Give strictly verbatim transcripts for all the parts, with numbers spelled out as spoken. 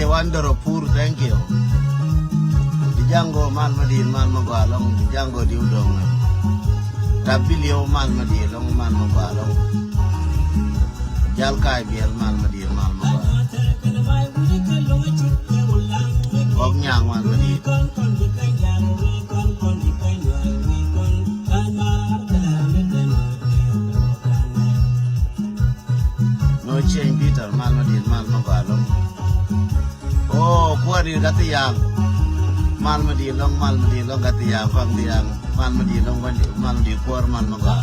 Wandoro Pur, thank you. Dijango mal madin mal magwa lɔŋ, Dijango diw dɔŋ. Tabilio mal madin lɔŋ mal magwa lɔŋ. Jal Kai Biɛl mal madin mal magwa. Gɔk Nyaŋ mal madin. No change Peter mal madin mal magwa lɔŋ. Oh, kuäär di Gathiaŋ. Mal madin lɔŋ, mal madin lɔŋ Gathiaŋ, Kuaŋ Thiaŋ. Mal madin lɔŋ, mal madin kuäär mal magwa.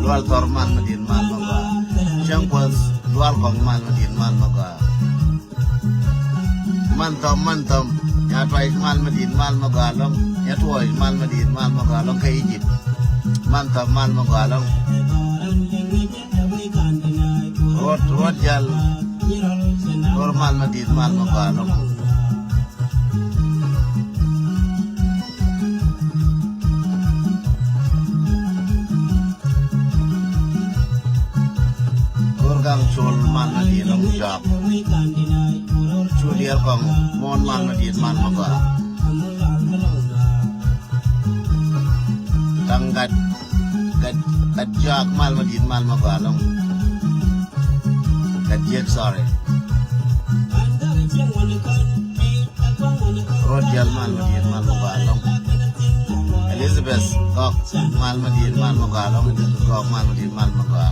Lual Thɔr mal madin mal magwa. Cäŋ Kuɔth Lual Kɔŋ mal madin mal magwa. Man Thɔm, Man Thɔm. Nya Tuac mal madin mal magwa lɔŋ. Nya Tuac mal madin mal magwa lɔŋ kä Egypt. Man Thɔm mal magwa lɔŋ. Ruɔt, Ruɔt Jal. Ruɔt mal madin mal magwa lɔŋ. Kur Gaŋ Col mal madin lɔŋ Jɔak. Cu Diɛɛr Kɔŋ Muɔn mal madin mal magwa. Gaŋ Gat, Gat, Gat Jɔak mal madin mal magwa lɔŋ. Gat Jiek, sorry. Ruɔt Jal mal madin mal magwa lɔŋ. Elizabeth Gɔk mal madin mal magwa lɔŋ. Elizabeth Gɔk mal madin mal magwa.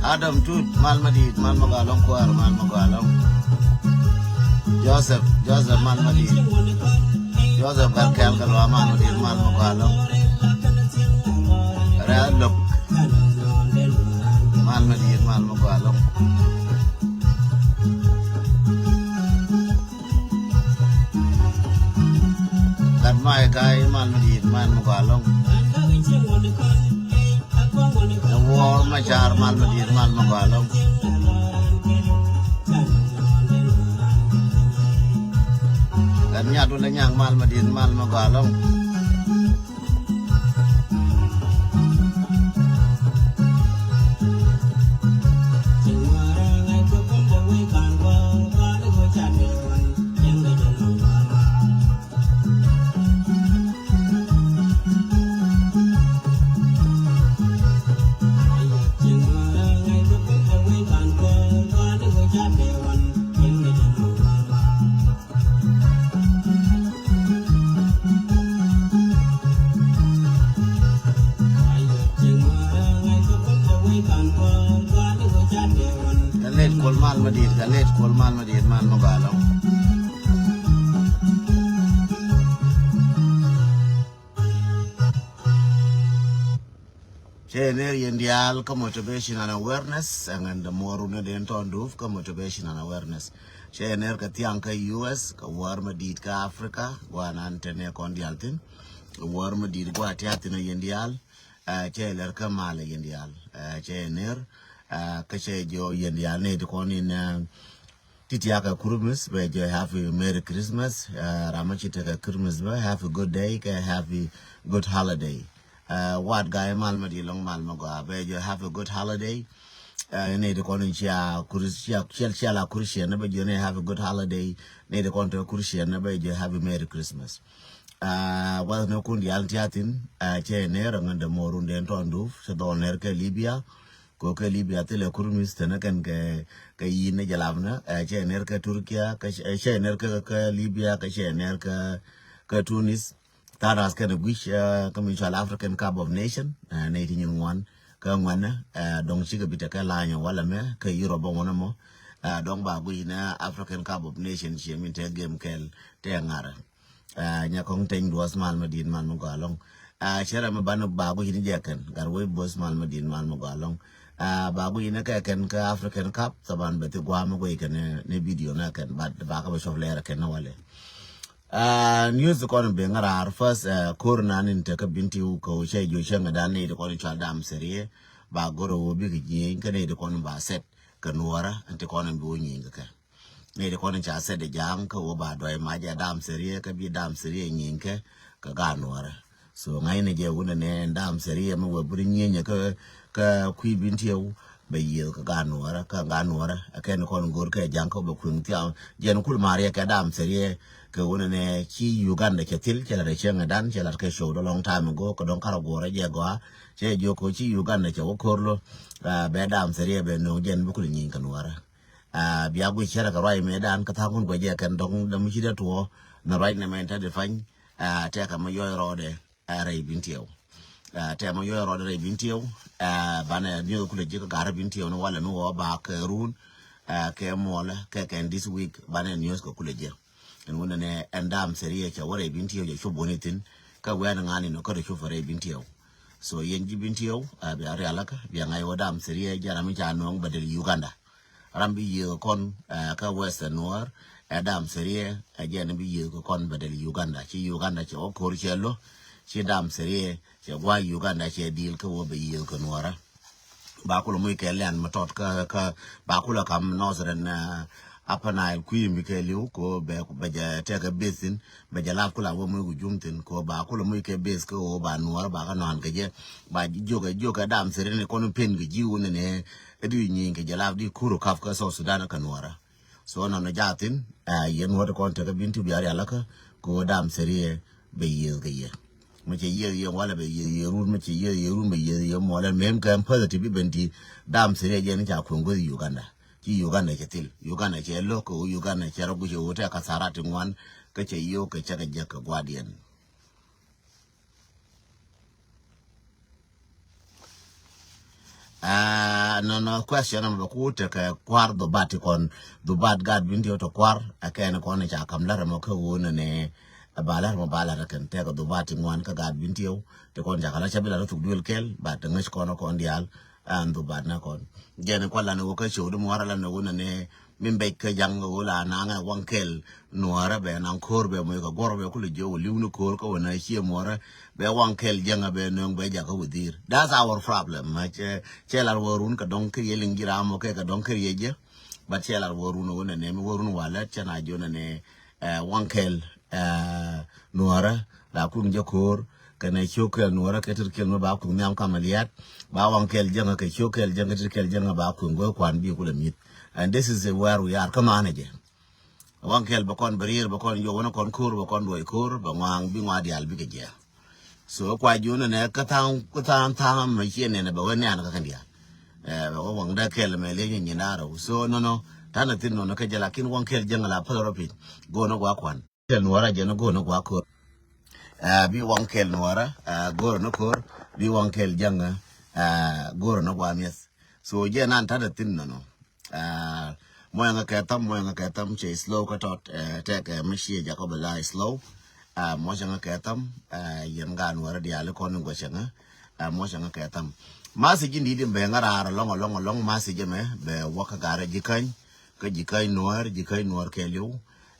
Adam Tut mal madin mal magwa lɔŋ, kuäär mal magwa lɔŋ. Joseph, Joseph mal madin. Joseph Gat Kɛl Kä Luaak mal madin mal magwa lɔŋ. Rɛ̈ Lok mal madin mal magwa lɔŋ. Gat May Gay mal madin mal magwa lɔŋ. Ɛ Wuɔɔr Macar mal madin mal magwa lɔŋ. Gat Nyat Wulɛ Nyaŋ mal madin mal magwa lɔŋ. Kä Late Kuol mal madit, kä Late Kuol mal madit, mal magwa lɔŋ. Cɛ ner yɛn diaal kä motivation and awareness, ɛŋɛn dämuɔɔr wun ni den tɔn dup kä motivation and awareness. Cɛ ner kä thiaŋ kä U S, kä wäär madit kä Africa, guanan tɛn ɛ kɔn diaal thin. Kä wäär madit gua̱a̱th thia̱a̱ thin ɛ yɛn diaal. Ɛ, cɛ lɛr kä mal ɛ yɛn diaal. Ɛ, cɛ ner, ɛ, kä cɛ jɔw yɛn diaal ni ti kɔn in, ɛ, Ti tiakä Christmas bɛ jɛ happy Merry Christmas. Ɛ, ram mi ci tekɛ Christmas bɛ happy good day kɛ happy good holiday. Ɛ, Wat Gay mal madit lɔŋ, mal magwa bɛ jɛ happy good holiday. Ɛ, ni ti kɔn cia Chris-, cia, cia, cia la Christian bɛ jɛ ni happy good holiday. Ni ti kɔn te Christian bɛ jɛ happy Merry Christmas. Ɛ, wath ni kun diaal thia̱a̱ thin, ɛ, cɛ ner ŋän dämuɔɔr wun den tɔn dup, cɛ dhɔl ner kɛ Libya. Kɛ ɣöö kɛ Libya thilɛ Kurmis tɛnɛ kɛn kɛ, kɛ yi̱n ni jɛ lapnä, ɛ, cɛ ner kɛ Turkia, kɛ, ɛ, cɛ ner kɛ, kɛ Libya, kɛ cɛ ner kɛ, kɛ Tunis. Tha̱a̱r rath kɛn ɛ gui̱c, ɛ, kä mi cɔal African Cup of Nation, ɛ, nɛy ti nyin ŋuan. Kä ŋuanä, ɛ, dɔ̱ŋ cikɛ bi tekɛ lany walɛ mɛ, kä Europe bä ŋuanä mɔ. Ɛ, dɔ̱ŋ ba gui̱c ni African Cup of Nation ciɛ min te game kɛl, te ŋarä. Ɛ, Nyakɔŋ Teny Duɔth mal madit, mal magwa lɔŋ. Ɛ, cɛ rɛ mi banɛ ba guic ni jɛ kɛn, Gatwec Both mal madit, mal magwa lɔŋ. Ɛ, ba guic ni kɛ kɛn kä African Cup, thaban bɛ thi guam mi guic kɛn ni, ni video ni kɛn, but ba kä bɛ cɔp lɛr kɛn ni walɛ. Ɛ, news kɔn ben ŋa̱raar first, ɛ, ko̱r nan in te kä Bentiu kɛ ɣöö cɛ jiök cɛ ŋädan ni ti kɔn in cɔal Dam Serie, ba go̱r ɣöö bikɛ jieny kä ni ti kɔn in ba set kɛ Nuɔrä, in ti kɔn in bi wä nyieny kɛ kɛ. Nɛy ti kɔn in ca set ɛ ja̱a̱ŋ kä wä ba duay mac ɛ Dam Serie, kä bi Dam Serie nyieny kɛ, kɛ gaat Nuɔrä. So ŋa̱cnɛ jɛ wunɛ nɛ dam sɛriɛ mi wee buri nyieenyɛ kä, kä kui̱ Bintiɛw bɛ yiëëth kä gaat nuɔɔrä, kä gaat nuɔɔrä. Ɛ kɛn kɔn go̱o̱r kɛ ja̱ŋ kä bɛ kui̱ŋ thiaŋ. Jɛn kul mariɛ kɛ dam sɛriɛ kɛ wunɛ nɛ ci Uganda cɛ thil, cɛ lat ɛ cieŋɛ dan, cɛ lat kɛ show dɔ long time ago, kɛ dɔŋ karɛ guɔrɛ jɛ gɔaa. Cɛ jiök kɛ ci Uganda cɛ wä ko̱r lo, ah, bɛ dam sɛriɛ bɛ no̱o̱ŋ jɛn bi kul nyieny kɛ nuɔɔrä. Ah, bia guic cärɛ kɛ ruac mëë dan kä tha̱a̱ŋ kun guɛc jɛ kɛn dɔ̱ŋ däm ci dee tuɔɔ nɛ ruac nɛ mɛn te di pany. Ah, tɛkɛ mi yɔc rɔɔdɛ, ah, rɛy Bintiɛw. Ah, tɛmɛ yɔc rɔɔdɛ rɛy Bintiɛw. Ah, banɛ news kulɛ ji̱ kä garɛ Bintiɛw ni walɛ mi wä ba kɛ run. Ah, kɛ muɔlɛ kɛ kɛn this week banɛ news kɛ kulɛ ji̱. Ɛn wunɛ nɛ ɛn dam sɛriɛ cɛ wä rɛy Bintiɛw jɛ cop wä ni thin. Kä wɛn ŋa̱n in kä rɛ cop rɛy Bintiɛw. So yɛn ji̱ Bintiɛw, ah, bia rialikä bia ŋa̱c wä dam sɛriɛ jɛ ram mi ca nööŋ bɛ dɛl Uganda. Ram bi yiëëk kɔn, eh, kä Western Nuɔɔr, ɛ dam sɛriɛ, ɛ jɛn bi yiëëk kɔn bɛ dɛl Uganda. Ci Uganda cɛ wä ko̱r cɛ lo, ci dam sɛriɛ cɛ gua̱a̱c Uganda cɛ diil kä wä bɛ yiëëk kɛ nuɔɔrä. Ba kulɛ muc kɛ lɛn mi tɔt kä, kä ba kulɛ kam Northern, eh, Upper Nile kui̱ mi kɛ li̱w ko bɛ, bɛ jɛ tɛkɛ base thin, bɛ jɛ lap kulɛ wä muc ku jum thin ko ba kulɛ muc kɛ base kä wä ba nuɔɔrä ba kä nɔan kɛ jɛ. Ba jiök kɛ, jiök kɛ dam sɛriɛ ni kɔn pen kɛ ji̱ wunɛ nɛ. Ɛ di nyieny kɛ jɛ lap di kur kap kä South Sudan kä nuɔɔrä. So nɔnɔ jathin, ah, yɛn wä ti kɔn tekɛ Bintiɛw bia rialikä ko dam sɛriɛ bɛ yiëëth kɛ yɛ. Mɛ cɛ yiëëth yɛ walɛ bɛ yiëëth yɛ run, mɛ cɛ yiëëth yɛ run bɛ yiëëth yɛ muɔlɛ mɛm kɛ ɛm päth ti bi ben ti dam sɛriɛ jɛn ca kueŋ guäth Uganda. Ci Uganda cɛ thil. Uganda cɛ lo̱k kɛ wä Uganda cɛ rɔ guic ɛ wä tɛ kathara ti ŋuan kä cɛ yio̱o̱k kɛ cɛ kɛ jek kɛ gua̱diɛn. Ah, nɔnɔ question am bɛ ku tekɛ kua̱r dhubat ti kɔn. Dhubat gaat Bintiɛw ti kua̱r, ɛ kɛn kɔn ca kam lär mɔ kä wun ni, ɛ ba lär mɔ ba lär kɛn tekɛ dhubat ti ŋuan kä gaat Bintiɛw ti kɔn ca kɛ la cɛ bi lär thuk duël kɛl, ba ti ŋäc kɔn kɔn diaal, an dhubat na kɔn. Jɛn kua̱r lan wä kä cio̱w di muɔ̱r lan wä ni, min bɛc kä ja̱ŋ ɣöö la naŋɛ waŋ kɛl nuɔ̱ɔ̱rä bɛ naŋ ko̱r bɛ moc kɛ guɔ̱r bɛ kulɛ jiök wä li̱w ni ko̱r kä wä na cie muɔ̱ɔ̱rä bɛ waŋ kɛl jäŋä bɛ nööŋ bɛ jakä wä dhi̱i̱r. That's our problem. Ma cɛ, cɛ lar wä run kɛ dɔ̱ŋ kɛ riɛ liŋ ji̱ ram mɔ kɛ kɛ dɔ̱ŋ kɛ riɛ jɛ. But cɛ lar wä run wä nɛ nɛ mi wä run walɛ cɛ na jiö nɛ nɛ, eh, waŋ kɛl, eh, nuɔ̱ɔ̱rä la kuŋ jɛ ko̱r. Kɛnɛ ciök kɛl nuɔrä kɛ tit kɛl mi ba kuŋ nhiam kam aliat. Ba waŋ kɛl jäŋä kɛ ciök kɛl jäŋä tit kɛl jäŋä ba kuŋ go̱o̱k kuan bi kulɛ mi̱th. And this is where we are. Kä manɛ jɛ. Waŋ kɛl bɛ kɔn bɛ rier bɛ kɔn juɔk wänä kɔn ko̱r bɛ kɔn duɔc ko̱r bɛ ŋuaŋ bi ŋuaŋ diaal bikɛ jiɛ. So kua jiun nɛ kä thaŋ kä thaŋ thaŋ mɛ ciɛ nɛnɛ bɛ wä nian kä kɛn diaal. Eh, bɛ wä waŋ dee kɛl mɛ lieny nyin da̱rɛ. So nɔnɔ tanɛ thin nɔnɔ kä jɛ lakin waŋ kɛl jäŋä la päl rɔ piny. Go̱o̱n ɛ gua kuan. Kɛl nuɔrä jɛ ni go̱o̱n ɛ gua ko̱r. Ah, bi waŋ kɛl nuɔrä, ah, go̱o̱r ni ko̱r, bi waŋ kɛl jäŋä, ah, go̱o̱r ni gua mi̱eth. So jɛ nan ta̱t a thin nɔnɔ. Ah, muɔ̱yŋä kɛ tham, muɔ̱yŋä kɛ tham cɛ slow kä tɔt, eh, tɛkɛ mi ciɛ jakɔ bɛ la slow. Ah, muɔ̱cäŋä kɛ tham, ah, yɛn gaat nuɔrä diaal kɔn in guɔcäŋä. Ah, muɔ̱cäŋä kɛ tham. Message in di̱t in bɛ ŋä raar alɔŋ, alɔŋ, alɔŋ message mɛ bɛ wä kä garɛ ji̱ käny. Kä ji̱ käny nuɔr, ji̱ käny nuɔr kɛɛliw.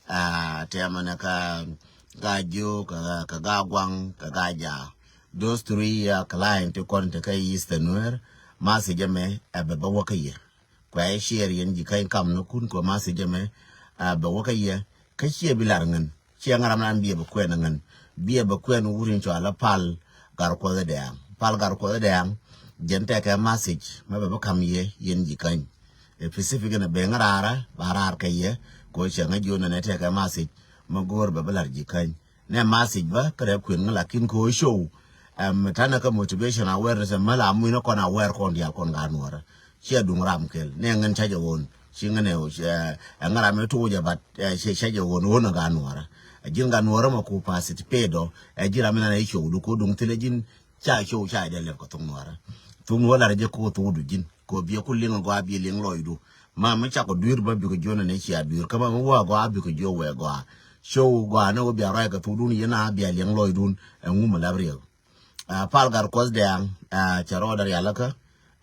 Ah, tɛmɛ nɛ kä ga jiö, kä, kä ga guaŋ, kä ga ja. Those three, uh, client ti kɔn ti kä Eastern Nuer, message mɛ, ɛ bɛ bä wä kä yɛ. Kuɛ share yɛn ji̱ käny kam ni kun kɛ message mɛ, ɛ bɛ wä kä yɛ. Kä ciɛ bi lar ŋän. Ciɛ ŋa̱ ram nan biɛ bɛ kuɛn ŋän. Biɛ bɛ kuɛn wur in cɔal a Pal Gatkuɔth Dɛɛŋ. Pal Gatkuɔth Dɛɛŋ, jɛn tɛkɛ message mɛ bɛ bä kam yɛ yɛn ji̱ käny. Ɛ Pacific in a ben raarä, ba raar kɛ yɛ, ko cɛ ŋä jion nɛ tɛkɛ message, ma go̱o̱r bɛ bä lar ji̱ käny. Nɛ message bä, kä rɛ kuën ŋä lakin ko show. Ɛm, tanɛ kä motivation awareness, ɛm, la muinä kɔn aware kɔn dial kɔn gaat nuɔrä. Ciɛ duŋ ram kel. Nɛ ŋän ca jɛ won. Ci ŋän ɛ, ɛ, ɛ ŋä ram ɛ tuuc ɛ bat, ɛ, ci ca jɛ won, won ɛ gaat nuɔrä. Ɛ ji̱n gaat nuɔrä ma ku participate dɔ, ɛ ji̱n ram inanɛ show du ko duŋ thilɛ ji̱n, ca show ca jɛ lɛp kɛ thok nuɔrä. Thok nuɔrä lar jɛ ko thok du ji̱n. Ko biɛ ku liŋ gɔaa biɛ liŋ lɔcdu. Ma mi cakɔ dui̱r ba bikɛ jiö nɛ ni cia dui̱r. Kä ma mi wä gɔaa bikɛ jiö wɛ gɔaa. Show gɔaa ni wä bia ruac kɛ thokdun yɛn a bia liŋ lɔcdun. Ɛ ŋu mi lap riɛk. Ah, Pal Gatkuɔth Dɛɛŋ, ah, cɛ rɔɔdɛ rialikä.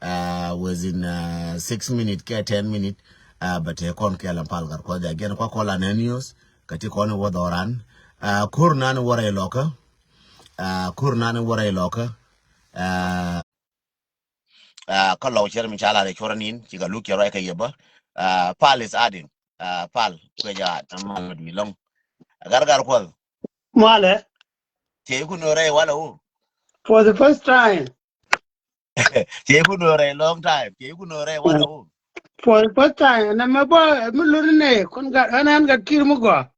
Ah, within, ah, six minute kɛ ten minute. Ah, bɛ tëë kɔn kɛɛl ɛn Pal Gatkuɔth Dɛɛŋ. Jɛn kua kɔl anɛ news. Kɛ ti kɔn iwä dhɔran. Ah, ko̱r nan iwä rɛy lɔkä. Ah, ko̱r nan iwä rɛy lɔkä. Ah, ah, kä lɔw cɛr mi ca lar icuɔr nin ci kɛ luk cɛ ruac kɛ yɛ bä. Ah, Pal is adding. Ah, Pal kuɛ ja na mal mi dui lɔŋ. Gatkuɔth. Malɛ. Cɛ iku nöörɛ iwalɛ wu. For the first time. Cɛ ku nöörɛ long time. Cɛ ku nöörɛ wan a wum. For the first time. Ɛn ɛmɛ bä mi luni nɛ kun gat ɛn ɛn gat kir mi gɔaa.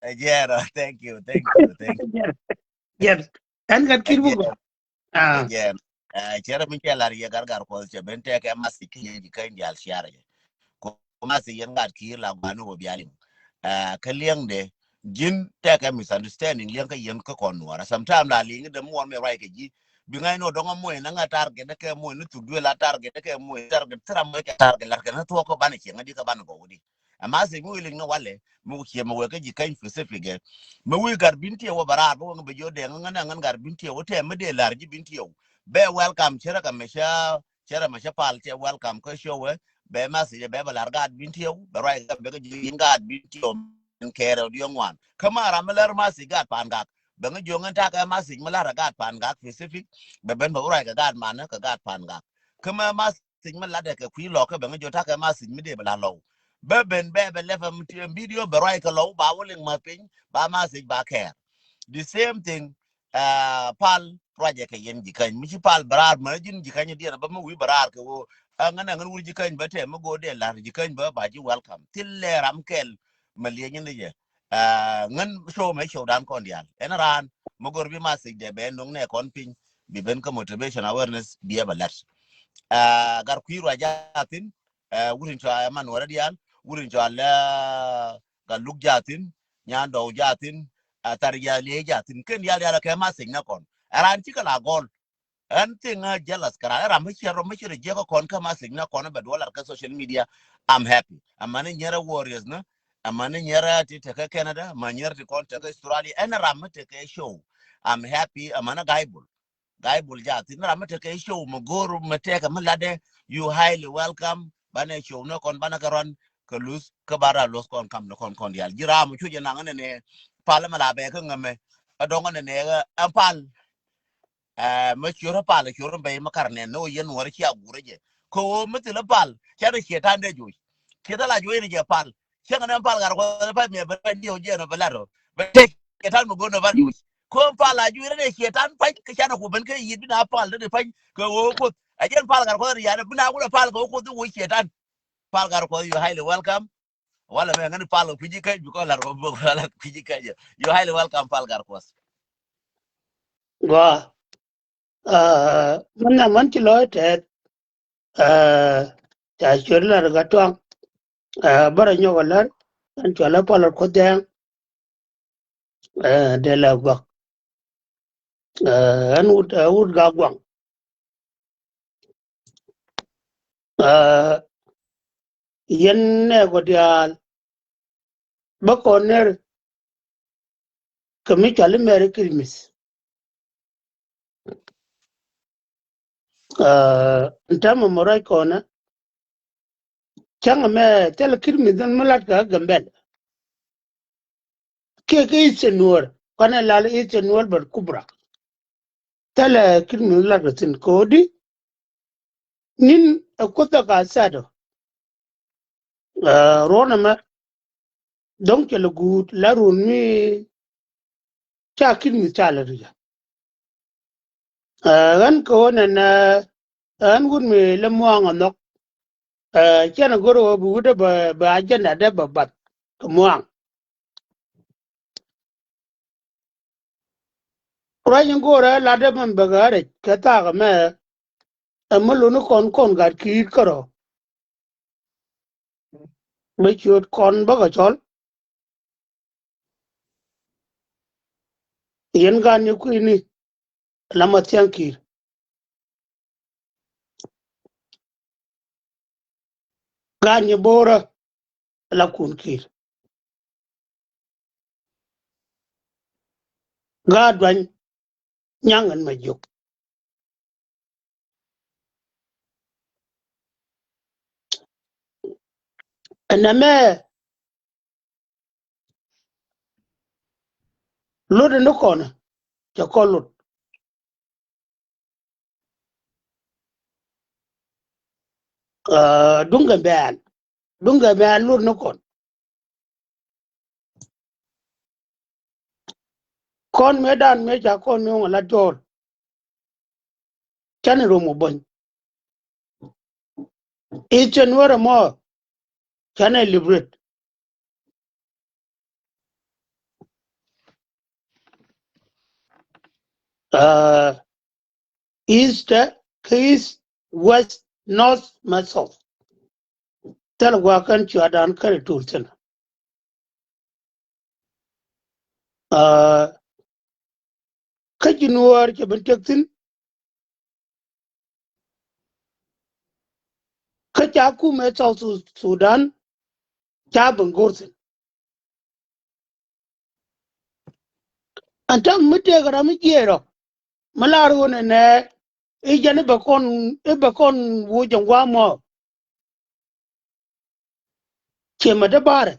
Ɛ jɛɛr ɔ, thank you, thank you, thank you. Yes. Ɛn gat kir mi gɔaa. Ɛ jɛɛr. Cɛ rɛ mi cɛ lar yɛ Gargar Kuɔth cɛ ben tɛkɛ message ki yɛ ji̱ keny diaal ciarɛ jɛ. Ku message yɛn gat kir la guani wä bia liŋ. Kä liɛŋdɛ ji̱n tɛkɛ misunderstanding liɛŋ kä yɛn kä kɔn Nuɔrä. Sometime la liŋ dɛ muɔr mi ruac kɛ ji̱. Bi ŋa̱c ni wä dɔŋ amuɔc ni ŋa̱ target kɛ muɔc ni thuk duel a target kɛ muɔc target thira muɔc kɛ target lat kɛ ni thuɔk kä banɛ ciɛŋ di kä banɛ gɔw di. Ɛ message mi wi̱i̱ liŋ ni walɛ mi wä ciɛ mi wek kä ji̱ keny Pacific ɛ. Mi wi̱i̱ gat bin tiɛ wä bɛ raar bä wä ŋä bɛ jiɔ dɛŋ ŋä nɛ ŋän gat bin tiɛ wä tɛ mi dee lar ji̱ bin tiɛ wä. Bɛ welcome cɛ rɛ kɛ mɛ cä cɛ rɛ mɛ cä pal cɛ welcome kä show ɛ. Bɛ message bɛ bɛ lar gat bin tiɛ wä bɛ ruac gat bɛ kä ji̱ gat bin tiɛ wä. Kɛɛrɛ diɔ ŋuan kä ma ram mi lär message gat pan gak. Bɛ ŋä jiɔ ŋän takɛ message mi lar gat pan gak Pacific. Bɛ ben bɛ ruac kɛ gat manä kɛ gat pan gak. Kä ma message message mi latdɛ kɛ kui̱ lɔkä bɛ ŋä jɔ takɛ message mi dee bɛ la lɔw. Bä ben bɛ bɛ lɛpɛ mi tiɛm video bɛ ruac kɛ lɔw ba wä liŋ ma piny ba message ba kɛɛr. The same thing. Pal ruacɛ kɛ yɛn ji̱ käny mi ci pal bɛ raar mɛ ji̱n ji̱ käny diɛn bä mi wi̱i̱ bɛ raar kɛ wä. Ɛ ŋän ɛ ŋän wur ji̱ käny bä tɛ mi go̱o̱r dee la̱r ji̱ käny bä ba ji̱ welcome thil lɛ ram kɛl. Mɛ liɛny ni jɛ. Ŋän show mɛ show dan kɔn diaal ɛn raan mɛ gor bi message dɛ bɛ noŋ nɛ kɔn piny bi ben kä motivation awareness bi ɛ bɛ lɛt. Gar kui̱ ruac jathin. Wurin cua ɛman wärä diaal wurin cua lɛ. Gar luk jathin. Nyan dɔw jathin. Thar jathin kɛn diaal diaal kɛ message nɛ kɔn ɛ raan cikɛ la gɔl. Ɛn thing a jealous kɛ raan ɛ ram mi ciɛ rɔ mi ciɛ rɔ jiɛk kä kɔn kä message nɛ kɔn bɛ duɔl lar kä social media. I'm happy. Amäni nyɛrɛ warriors ni. Amäni nyɛrɛ ti tekä Canada amäni nyɛrɛ ti kɔn tekä Australia ɛn ram mi tekä show. I'm happy amäni gaibul. Gaibul jathin ram mi tekä show mi go̱o̱r mi tɛkɛ mi latdɛ. You highly welcome banɛ show ni kɔn banɛ kɛ run. Kä luth kä bara luth kɔn kam ni kɔn kɔn diaal ji̱ ram mi cucɛ naŋ ni nɛ. Pal mi la bɛ kä ŋämɛ. Kä dɔŋ ni nɛ ɛ pal. Ɛ mɛ ciöt pal ciöt bɛ mɛ kar nɛn ni wä yɛn wär cia gurä jɛ. Kɛ wä mi thilɛ pal ca ni cietan dee juc. Cietan la juc ni jɛ pal. Cieŋ ni pal gat kuɔth pal miɛ bɛ ni wä jɛ ni bɛ lat rɔ bɛ tɛ cietan mi go̱n ni pal juc. Kɛ wä pal la juc ni cietan pal kɛ ca ni ku ben kɛ yit bi na pal dee pal kɛ wä kuoth. Ɛ jɛn pal gat kuɔth ni yan bi na wulɛ pal kɛ wä kuoth wä cietan. Pal gat kuɔth you highly welcome. Wala mɛ ŋäni pal kɛ kui̱ ji̱ käny bi kɔn lar kɔ bok wala kui̱ ji̱ käny. You highly welcome pal gar kuɔth. Gua. Män na män ci lɔc tɛth. Ca ciöt lar gat tuaŋ. Bärä nyɔk a lär ɛn cual a pal kuɔth dɛŋ. Dee la guak. Ɛn wut wut ga guaŋ. Yɛn nɛ kɔ diaal bä kɔn ner kɛ mi cɔal i̱ Merry Christmas. Ɛn täämɛ mɔ ruac kɔnä cäŋ ɛmɛ thilɛ Christmas in mi lat kɛ Gambɛl. Kiɛ kɛ Eastern Nuer kɔnɛ lal Eastern Nuer bɛl Kubra. Thilɛ Christmas in lat kɛ thi̱n kɛ ɣöö di ni̱n ɛ kuoth ɛ ka thatɔ. Ruɔ̱n ɛmɛ dɔ̱ŋ cɛ lɛ guut la ruɔ̱n mi ca Christmas ca lɛ ri̱cä. Ɣän kɛ ɣöö nɛnɛ ɣän wut mi lɛ muaŋ ɛ nhɔk. Cɛn ɛ go̱r ɣöö bi wut dee bɛ agenda dee bɛ bath kɛ muaŋ. Ruac in go̱o̱rɛ latdä mɛn bɛ gɛ rɛc kɛ thaak ɛmɛ. Ɛ mi luni kɔn kɔn gat ki̱i̱t kärɔ̱. Bä ciöt kɔn bä kɛ cɔl. Yɛn gan ni kui̱ni. La ma thiaŋ ki̱i̱r. Gaat nyi bo̱o̱rä la kun ki̱i̱r. Gaat duany nyaŋ ɛn ma jiök. Ɛn ɛmɛ lot ɛn ni kɔnɛ cɛ kɔn lot. Duŋkɛ bɛɛl duŋkɛ bɛɛl lot ni kɔn. Kɔn mëë dan mëë ca kɔn mi ŋɔ la jɔɔl. canɛ rom ɔ bony. Eastern Nuer ɛmɔ canɛ liberate. Uh, East, kä East, West, North, ma South. Thil gua̱a̱ kän cua̱dan kän tul thi̱n. Uh, kä ji̱ Nuäär cɛ ben tëk thi̱n. Kä ca kumɛ South Su-, Sudan ca ben go̱r thi̱n. Ɛn täämɛ mi tëëkɛ ram mi jiɛɛr ɔ mi lar ɣöö nɛnɛ i̱ jɛn i̱ bɛ kɔn, i̱ bɛ kɔn woc ɛn gua̱a̱th mɔ. Ciɛ mɛ dee ba̱a̱rɛ.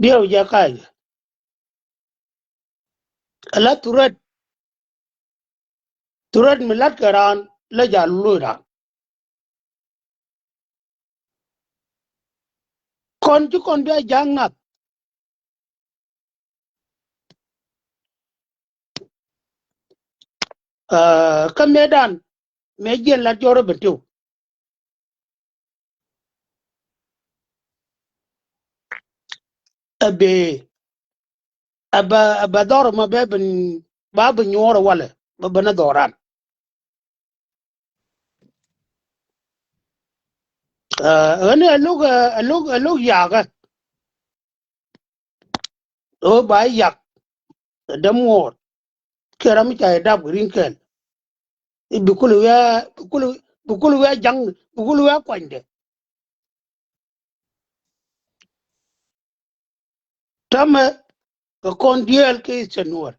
Diɛw jɛ ka̱a̱c. Ala threat. Threat mi la̱tkɛ raan la jal lo̱c raan. Kɔn ci kɔn bia ja̱a̱k ŋa̱th. Aa, kä mëëdan mëë jiɛn lat jɔrä ben tiw. Ɛ bee, ɛ bɛ, ɛ bɛ dhɔr ma bɛ ben, ba ben nyuɔr walɛ, bɛ ben a dhɔran. Aa, ɣän ɛ luk, ɛ luk, ɛ luk yakä. Ɣöö ba yak ɛ dämuɔɔr. Kɛ ram mi ca yɛ dap kɛ rin kɛl. I̱ bi kul wiaa, bi kul, bi kul wiaa jaŋ, bi kul wiaa kuanydɛ. Täämɛ kɛ kɔn diɛɛl kɛ Eastern Nuer.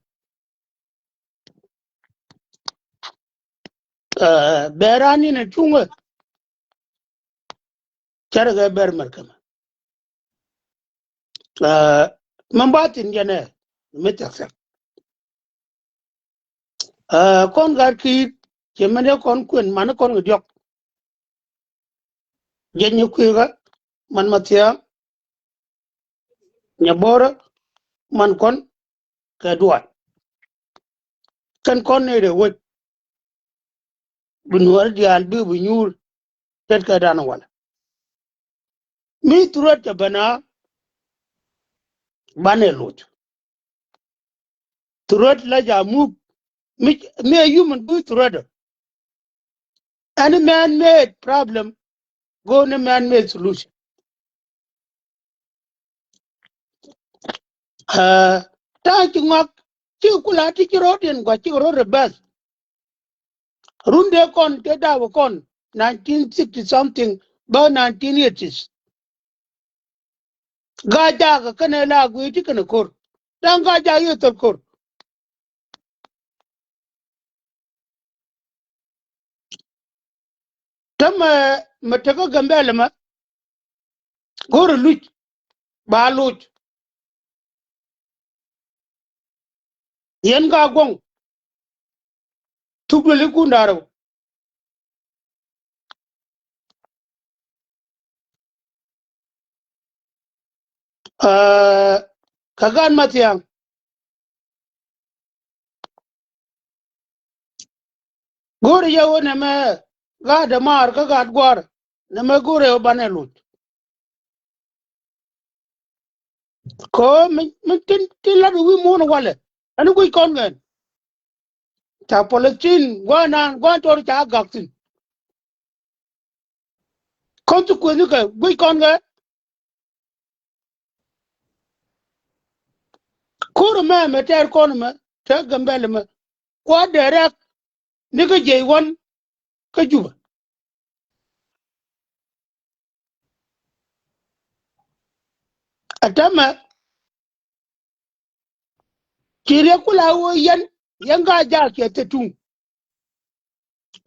Aa, bɛɛran in a cuŋä. Cärɛ kɛ bɛr mɛr kɛmɛ. Aa, mɛn ba thi̱n jɛnɛ mi thia̱k thia̱k. Aa, kɔn gaat ki̱i̱t cɛ mɛn ɛ kɔn kuën man ɛ kɔn kɛ diɔ̱k. Jɛ nyɛ kui̱kä man ma thia̱a̱ŋ. Nyɛ bo̱rä man kɔn kɛ dual. Kɛn kɔn ni rɛ wec. Bi Nuäär diaal bi bi nyuur. Tet kɛ dan walɛ. Mi threat cɛ bɛn a banɛ loc. Threat la ja muk. Mi, mi a human bi threat. Any man-made problem go ni man-made solution. Aa, ta̱a̱ ci ŋɔak ci kula ti ci ro̱d in gua ci ro̱d reverse. Run dee kɔn te dap kɔn nineteen sixty something bä nineteen eighties. Gaa jakä kɛnɛ la gui̱i̱ ti kɛnɛ ko̱r. Da̱ŋ gaa jak yɛ thol ko̱r. Täämɛ mɛ tekä Gambɛl ɛmɛ go̱rɛ luc ba loc. Yɛn gaa guɔ̱ŋ thuk duëli kun da̱rɛ wä. Aa, kä gaat Mathiaŋ. Go̱o̱rɛ yɛ wä nɛmɛ gaat dämaar kä gaat gua̱a̱r nɛmɛ go̱o̱rɛ yɛ wä banɛ loc. Kɛ ɣöö mi, mi tin, tin lat wi̱i̱ muɔ̱ɔ̱n walɛ ɛn guic kɔn kɛn. Ca Palestine gua̱a̱r naan gua̱a̱r tɔɔr ca gak thi̱n. Consequence kɛ guic kɔn kɛ. Ko̱r ɛmɛ mɛ tɛɛr kɔn ɛmɛ tɛɛr Gambɛl ɛmɛ kua direct ni kä jiɛc wan kä Juba. Ɛ täämɛ ci riɛk kula ɣöö yɛn, yɛn gaa jaak cɛ thil tuŋ.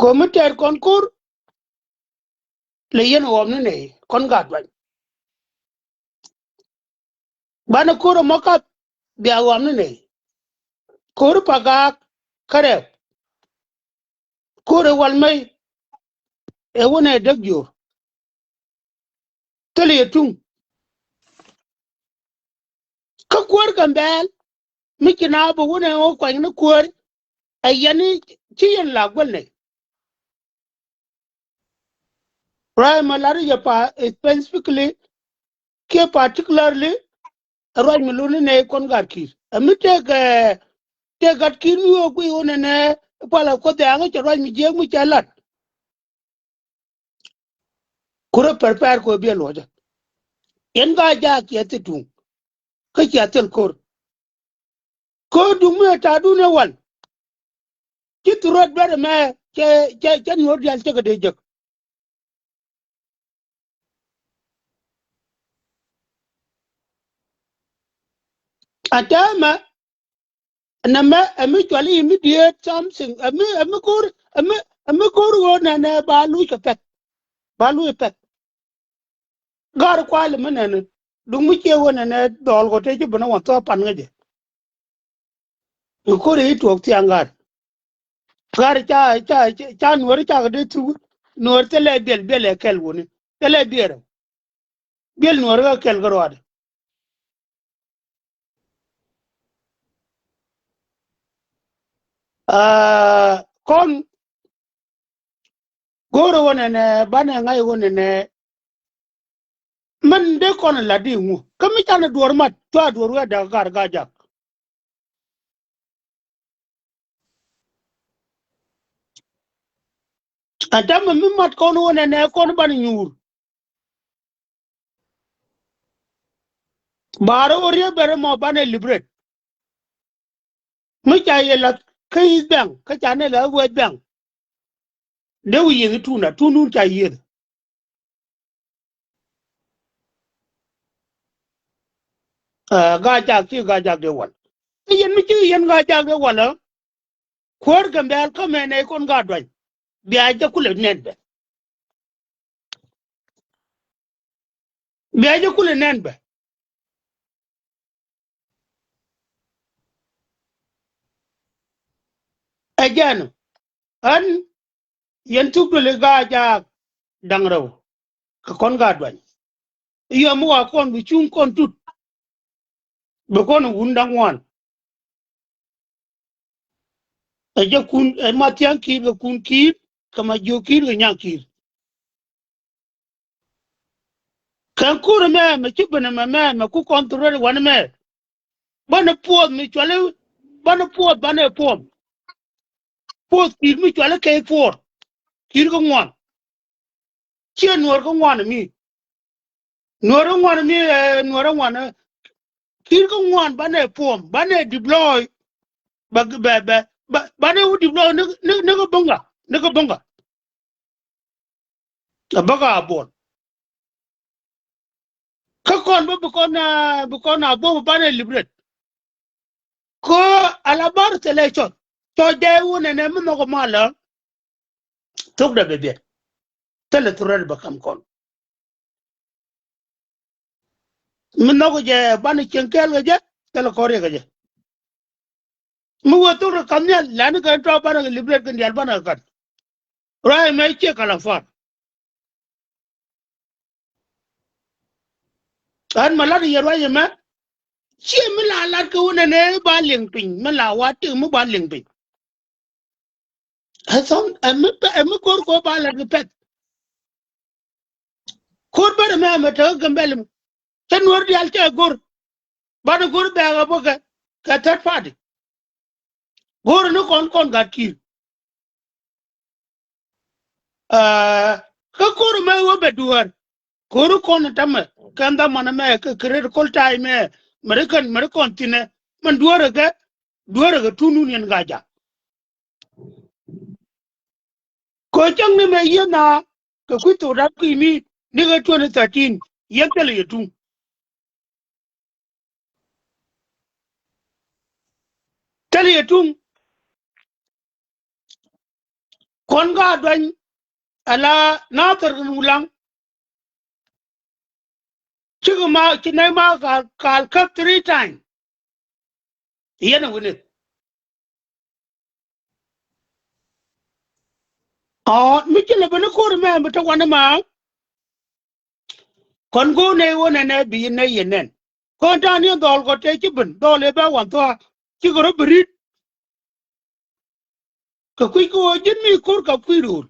Ko̱r mi tɛɛr kɔn ko̱r lɛ yɛn ɣɔm ni nɛy kɔn gaa duany. Banɛ ko̱r ɛmɔ kap bia ɣɔm ni nɛy. Ko̱r pa gaak kä rɛw. Ko̱r ɛ wal mɛy ɛ wunɛ däk jiöör. Thilɛ yɛ tuŋ. Kä kuäär Gambɛl mi ci na bä wunɛ ɣä kuany ni kuäär Ɛ yɛn i̱ ci yɛn la guäl nɛy. Ruac mɛ lar i̱ yɛ pa specifically kiɛ particularly ɛ ruac mi luni nɛy kɔn gat ki̱i̱r. Ɛ mi tëëk ɛ tëëk gat ki̱i̱r mi wee guiy wä nɛnɛ pal ɛ kuoth ɛ aŋä cɛ ruac mi jiääk mi cɛ lat. Kurɛ prepare kɛ ɣöö biɛ luɔcä. Yɛn Gaa-jaak ciɛ thil tuŋ kä ciɛ thil ko̱r. Ko̱r duŋ mi ɛ ta̱a̱dun ɛ wal. Ci thurot duet ɛmɛ cɛ cɛ cɛ nuɔ̱ɔ̱r diaal cɛ kɛ dee jek. A täämɛ nɛmɛ ɛ mi cuali immediate something ɛ mi ɛ mi go̱o̱r ɛ mi ɛ mi go̱o̱r ɣöö nɛnɛ ba luc kɛ pɛk. Ba luc kɛ pɛk. Ga̱r kuali mi nɛnɛ duŋ mi ciɛ ɣöö nɛnɛ dhɔl kɔ te ci ben ɛ wä thɔɔk pan ŋäcɛ. Ŋä ko̱ri i̱ tuɔɔk thiaŋ ga̱r. Ga̱r ca ca ca nuɔ̱ɔ̱ri cakɛ dee thuk nuɔ̱ɔ̱ri thilɛ biɛl biɛl ɛ kɛl wuni thilɛ biɛl rɛw. Biɛl nuɔ̱ɔ̱ri kä kɛl kä ruaadɛ. Aa kɔn go̱o̱rä wä nɛnɛ banɛ ŋa̱c wä nɛnɛ. Mɛn dee kɔn ɛ lat di ŋu kä mi canɛ duɔ̱ɔ̱r mat cua duɔ̱ɔ̱r wä ɛ däk gat Gaa-jaak. Ɛ tämɛ mi mat kɔn wä nɛnɛ kɔn banɛ nyuur. Baarä wä riee bɛrɛ mɔ banɛ liberate. Mi ca yɛ lath kä East Bank kä ca nɛ lath West Bank. Dee wi̱i̱ yieth tuna tunun ca yieth. Gaa-jaak ci Gaa-jaak dee wal. Kä yɛn mi ci yɛn Gaa-jaak dee wal ɛ kuäär Gambɛl kä mɛn ɛ kɔn Gaa-duany. Bia jɛ kulɛ nɛn bɛ. Bia jɛ kulɛ nɛn bɛ. Ɛ jɛn ɣän yɛn thuk duli Gaa-jaak da̱ŋ rɛw kɛ kɔn Gaa-duany. Yɔ mi wa kɔn bi cuŋ kɔn tut. Bi kɔn wun da̱ŋ ŋuan. Ɛ jɛ kun ɛ ma thiaŋ ki̱i̱r kɛ kun ki̱i̱r kɛ ma jiök ki̱i̱r kɛ nyaŋ ki̱i̱r. Kɛn kur mɛ mɛ ci ben mɛ mɛ mɛ ku kɔn thurɛ wan mɛ. Banɛ puɔth mi cuali banɛ puɔth banɛ puɔm. Puɔth ki̱i̱r mi cuali kɛ puɔr ki̱i̱r kɛ ŋuan. Ciɛ nuɔr kä ŋuan mi nuɔr kä ŋuan mi ɛ nuɔr kä ŋuan. Ki̱i̱r kä ŋuan banɛ puɔm banɛ deploy. Bɛ bɛ bɛ banɛ wä deploy ni ni ni kä bunga ni kä bunga. A bäkä a buɔl. Kä kɔn bä bi kɔn a bi kɔn a buɔm banɛ liberate. Kä ala bar thilɛ cɔc cɔc jɛ wun ɛnɛ mi nhɔk malä. Thok dɛ bɛ biɛt thilɛ thurɛ bɛ kam kɔn. Mi nhɔk jɛ banɛ cieŋ kɛɛl kɛ jɛ thilɛ kɔn riɛk kɛ jɛ. Mi wee thok dɛ kam nhial lani kɛ tɔ banɛ kɛ liberate kɛ dial banɛ kɛ kat. Ruac ɛmɛ ciɛ kalaŋ far. Ɣän mɛ lat yɛ ruac ɛmɛ ciɛ mi la lat kɛ wun ɛnɛ ba liŋ piny mi la wa tik mi ba liŋ piny. Ɛ thɔn ɛ mi pɛ ɛ mi go̱r kɔ ba lat kɛ pɛth. Ko̱r bärɛ mɛ mɛ te kä Gambɛl mi cä nuɔr diaal cɛ go̱r. Banɛ go̱r bɛɛk ɛ bä kɛ kɛ third party. Go̱r ni kɔn kɔn gat ki̱i̱r. Aa kä ko̱r mɛ wä bɛ duäär. Ko̱r kɔn tämɛ kɛn dhamani mɛ kɛ critical time mɛ mɛ ri kɛn mɛ ri kɔn thinɛ mɛn duäärɛ kɛ duäärɛ kɛ tun Union Gaa-jaak. Kɛ cäŋ ni mɛ yieth na kɛ kui̱ thok dap kui̱ mi ni kɛ twenty thirteen yieth thilɛ yɛ tuŋ. Thilɛ yɛ tuŋ. Kɔn Gaa-duany ala Nathir Wulaŋ. Cikɛ ma ci nɛy ma kal kal käp three time. Yɛn a wi̱ni. Ɔ mi ci lɛ bä ni ko̱r mɛ bi te wani ma. Kɔn go̱o̱r nɛy wä nɛnɛ bi nɛy yɛ nɛn. Kɔn ta̱a̱ ni dhɔl kɔ te ci ben dhɔl ëë bɛ wan thua cikɛ rɔ bi ri̱t. Kɛ kui̱ kɛ ɣöö ji̱n mi ko̱r kɛ kui̱ rööl.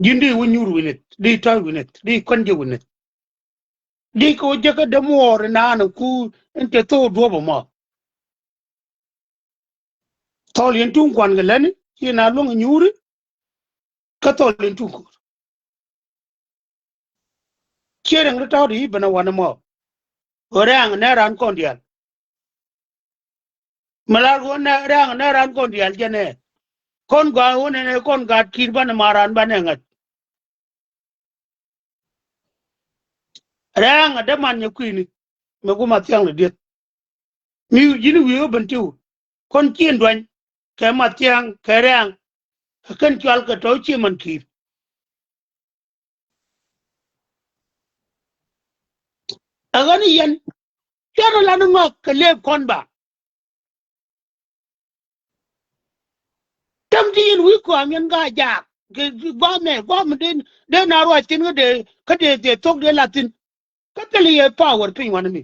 Ji̱n di wä nyuur wi̱nith, di tɔ̱ɔ̱c wi̱nith, di kɔn jɛ wi̱nith. Di kɛ wä jäkä dämuɔɔr in naan in ku in te thok duɔ̱p ɛmɔ. Thɔl yɛn tuŋ kuan kɛ lätni ci na luäŋ nyuuri. Kä thɔl yɛn tuŋ ko̱r. Ciɛ riɛŋ ri tɔ̱ ti i̱ ben a wanɛ mɔ. Ɣöö rɛ̈ɛ̈ŋ nɛ raan kɔn diaal. Mi lar ɣöö nɛ rɛ̈ɛ̈ŋ nɛ raan kɔn diaal jɛn ɛ. Kɔn gɔaa ɣöö nɛnɛ kɔn gaat ki̱i̱t banɛ ma raan banɛ ŋa̱c. Rɛ̈ɛ̈ŋ a däman nyɛ kui̱ni. Mi ku ma thiaŋ lɛ dieth. Mi ji̱n wi̱i̱ ɣä ben tiw. Kɔn cieŋ duany kɛ ma thiaŋ kɛ rɛ̈ɛ̈ŋ. Kɛ kɛn cual kɛ tɔ̱ cieŋ man ki̱i̱t. Ɛ ɣän i̱ yɛn cuarɛ lan i̱ ŋɔak kɛ lëëp kɔn ba. Täm ti yɛn wi̱i̱ kɔam yɛn gaa jaak kɛ guamɛ guamɛ den den a ruac thi̱n kä dee kä dee dee thok dee la thi̱n. Kä thil yɛ power piny wanɛ mi.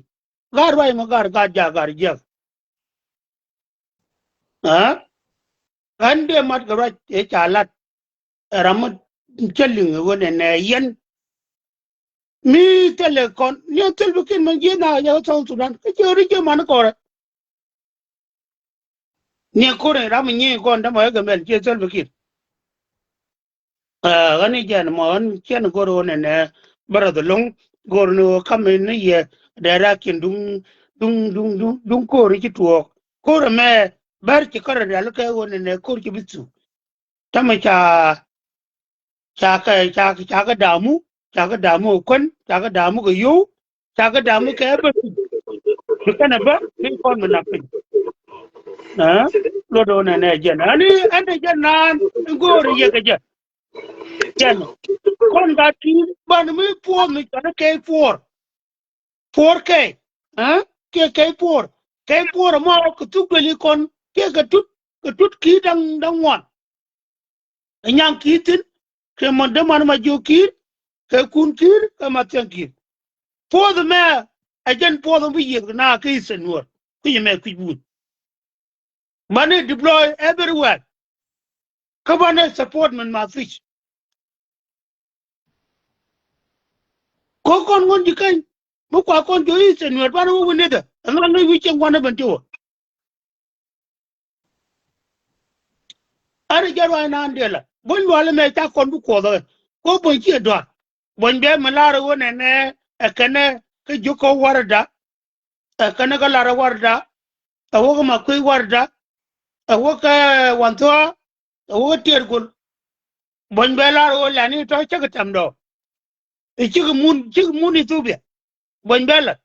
Gaa ruac mɛ gaa gaa jaak gaa jiɛk. Aa ɣän dee mat kɛ ruac ëë ca lat. Ɛ ram mi cä liŋ ɣöö nɛnɛ yɛn. Mi thilɛ kɔn ni thil bi kin mɛ jiɛ na yɛ South Sudan kä jiɛ ri jiɛ man kɔrɛ. Ni ko̱r in ram mi nyi kɔn dämɔ ɛ Gambɛl jiɛ thil bi kin. Aa ɣän i̱ jɛn mɔ ɣän cɛn go̱r ɣöö nɛnɛ bärɛ dhɛ lo̱ŋ go̱r ni ɣöö kam in ni yɛ dɛɛr a kin duŋ duŋ duŋ duŋ duŋ ko̱r in ci tuɔɔk. Ko̱r ɛmɛ bär ci kärɛ rial kɛ ɣöö nɛnɛ ko̱r ci bi thuk. Tämɛ ca ca kɛ ca ca kɛ damu ca kɛ damu kɛ kuän ca kɛ damu kɛ yo̱w ca kɛ damu kɛ bä. Bi kɛnɛ bä bi kɔn mi nak piny. Ɛ luɔt ɣöö nɛnɛ jɛn ani ɛn ɛ jɛn naan in go̱o̱ri yɛ kɛ jɛ. Jɛn kɔn gat ti ban mi puɔth mi cɔn kɛ puɔr. Puɔr kɛ ɛ kiɛ kɛ puɔr kɛ puɔr ɛmɔ kɛ thuk dueli kɔn kiɛ kɛ tut kɛ tut ki̱i̱t daŋ daŋ ŋuan. Ɛ nyaŋ ki̱i̱t thi̱n kɛ mɔ däman ma jiök ki̱i̱t kɛ kun ki̱i̱t kɛ ma thiaŋ ki̱i̱t. Puɔth ɛmɛ ɛ jɛn puɔth ɛmɔ bi yiëth kɛ na kɛ Eastern Nuer kui̱c ɛmɛ kui̱c wun. Banɛ deploy everywhere. Kä banɛ support min ma fish. Ko kɔn ŋuɔ̱n ji̱ keny mi kua kɔn ji̱ Eastern Nuer banɛ wä wi̱n nithɛ ɛn ɣän ŋäc wi̱c cieŋ kuanɛ ben ti wä. Ɛn jɛ ruac naan diɛlɛ buny lual ɛmɛ ca kɔn bi kuɔth ɛ ko buny ciɛ duaar. Buny bɛ mi lar ɛ ɣöö nɛnɛ ɛ kɛnɛ kä ji̱ kɔ warda. Ɛ kɛn kä lar ɛ warda ɛ wä kä ma kui̱ warda ɛ wä kä wanthuaa ɛ wä kä tiɛɛr gol. Buɔ̱ny bɛ lar ɛ wä lɛni tɔ̱ cäk tɛm dɔɔ. Ɛ cik mun cik mun Ethiopia. Buɔ̱ny bɛ lat.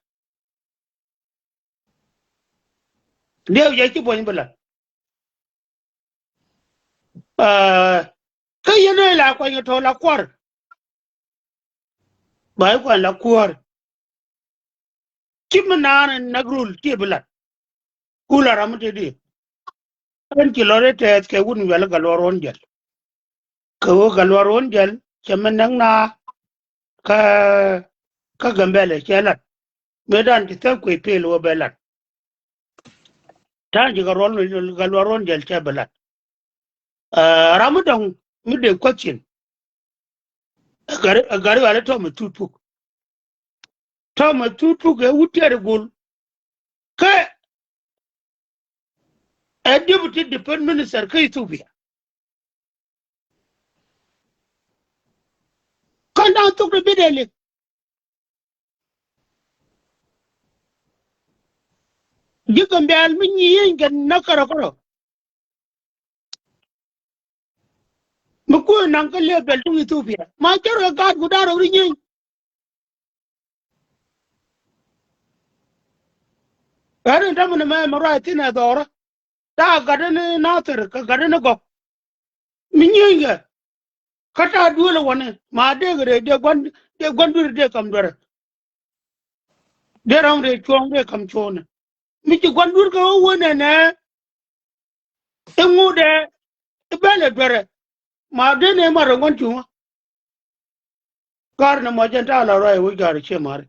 Diɛw jɛ ci buɔ̱ny bɛ lat. Aa kä yɛn ɛ la kuany tɔ̱ la kuar. Ba i̱ kuany la kuäär. Ci mi naan in näk rul ti bi lat. Ku la ram mi te di. Ɛn ci lɔr i̱ tɛɛth kɛ wun wial gal luɔr wun jäl. Kɛ wä gal luɔr wun jäl cɛ mi näk na kä kä Gambɛlɛ cɛ lat. Mëë dan ci thäk kuec pel wä bɛ lat. Ta̱a̱ ji̱ kä ruɔl kä luɔr ruɔn jɛl cɛ bi lat. Aa ram mi dɔ̱ŋ mi dee kuäth cin. Ɛ gari ɛ gari wali Thomas Tut Puk. Thomas Tut Puk ɛ wut tiɛɛr i̱ gol. Kä ɛ deputy defense minister kä Ethiopia. Kɔn da̱ŋ thok ti bi dee lik. Ji̱ Gambɛl mi nyieny kɛ näk kärɔ̱ kärɔ̱. Mi kuɛ naŋ kä level ti Ethiopia ma cär kɛ gaat ku da̱r rɔk ri nyieny. Ɣän in tämɛ ni mɛ mɛ ruac thin ɛ dhɔrä. Ta̱a̱ gatdä ni Nathir kɛ gatdä ni Gɔk. Mi nyieeny kɛ kä ta̱a̱ duël ɛ wani ma dee kɛ rɛy dee gua̱n dee gua̱n duël dee kam duɛrɛ. Dee ram rɛy cuɔ̱ɔ̱ŋ dee kam cuɔ̱ɔ̱ŋ ni mi ci gua̱n duël kɛ wä wä nɛnɛ. I̱ ŋut dee i̱ bɛl ɛ duɛrɛ ma dee nɛ ma rɛ ŋuɔ̱n cuŋä. Kar ni mɔ jɛn ta̱a̱ la ruac wi̱c kar cie mari.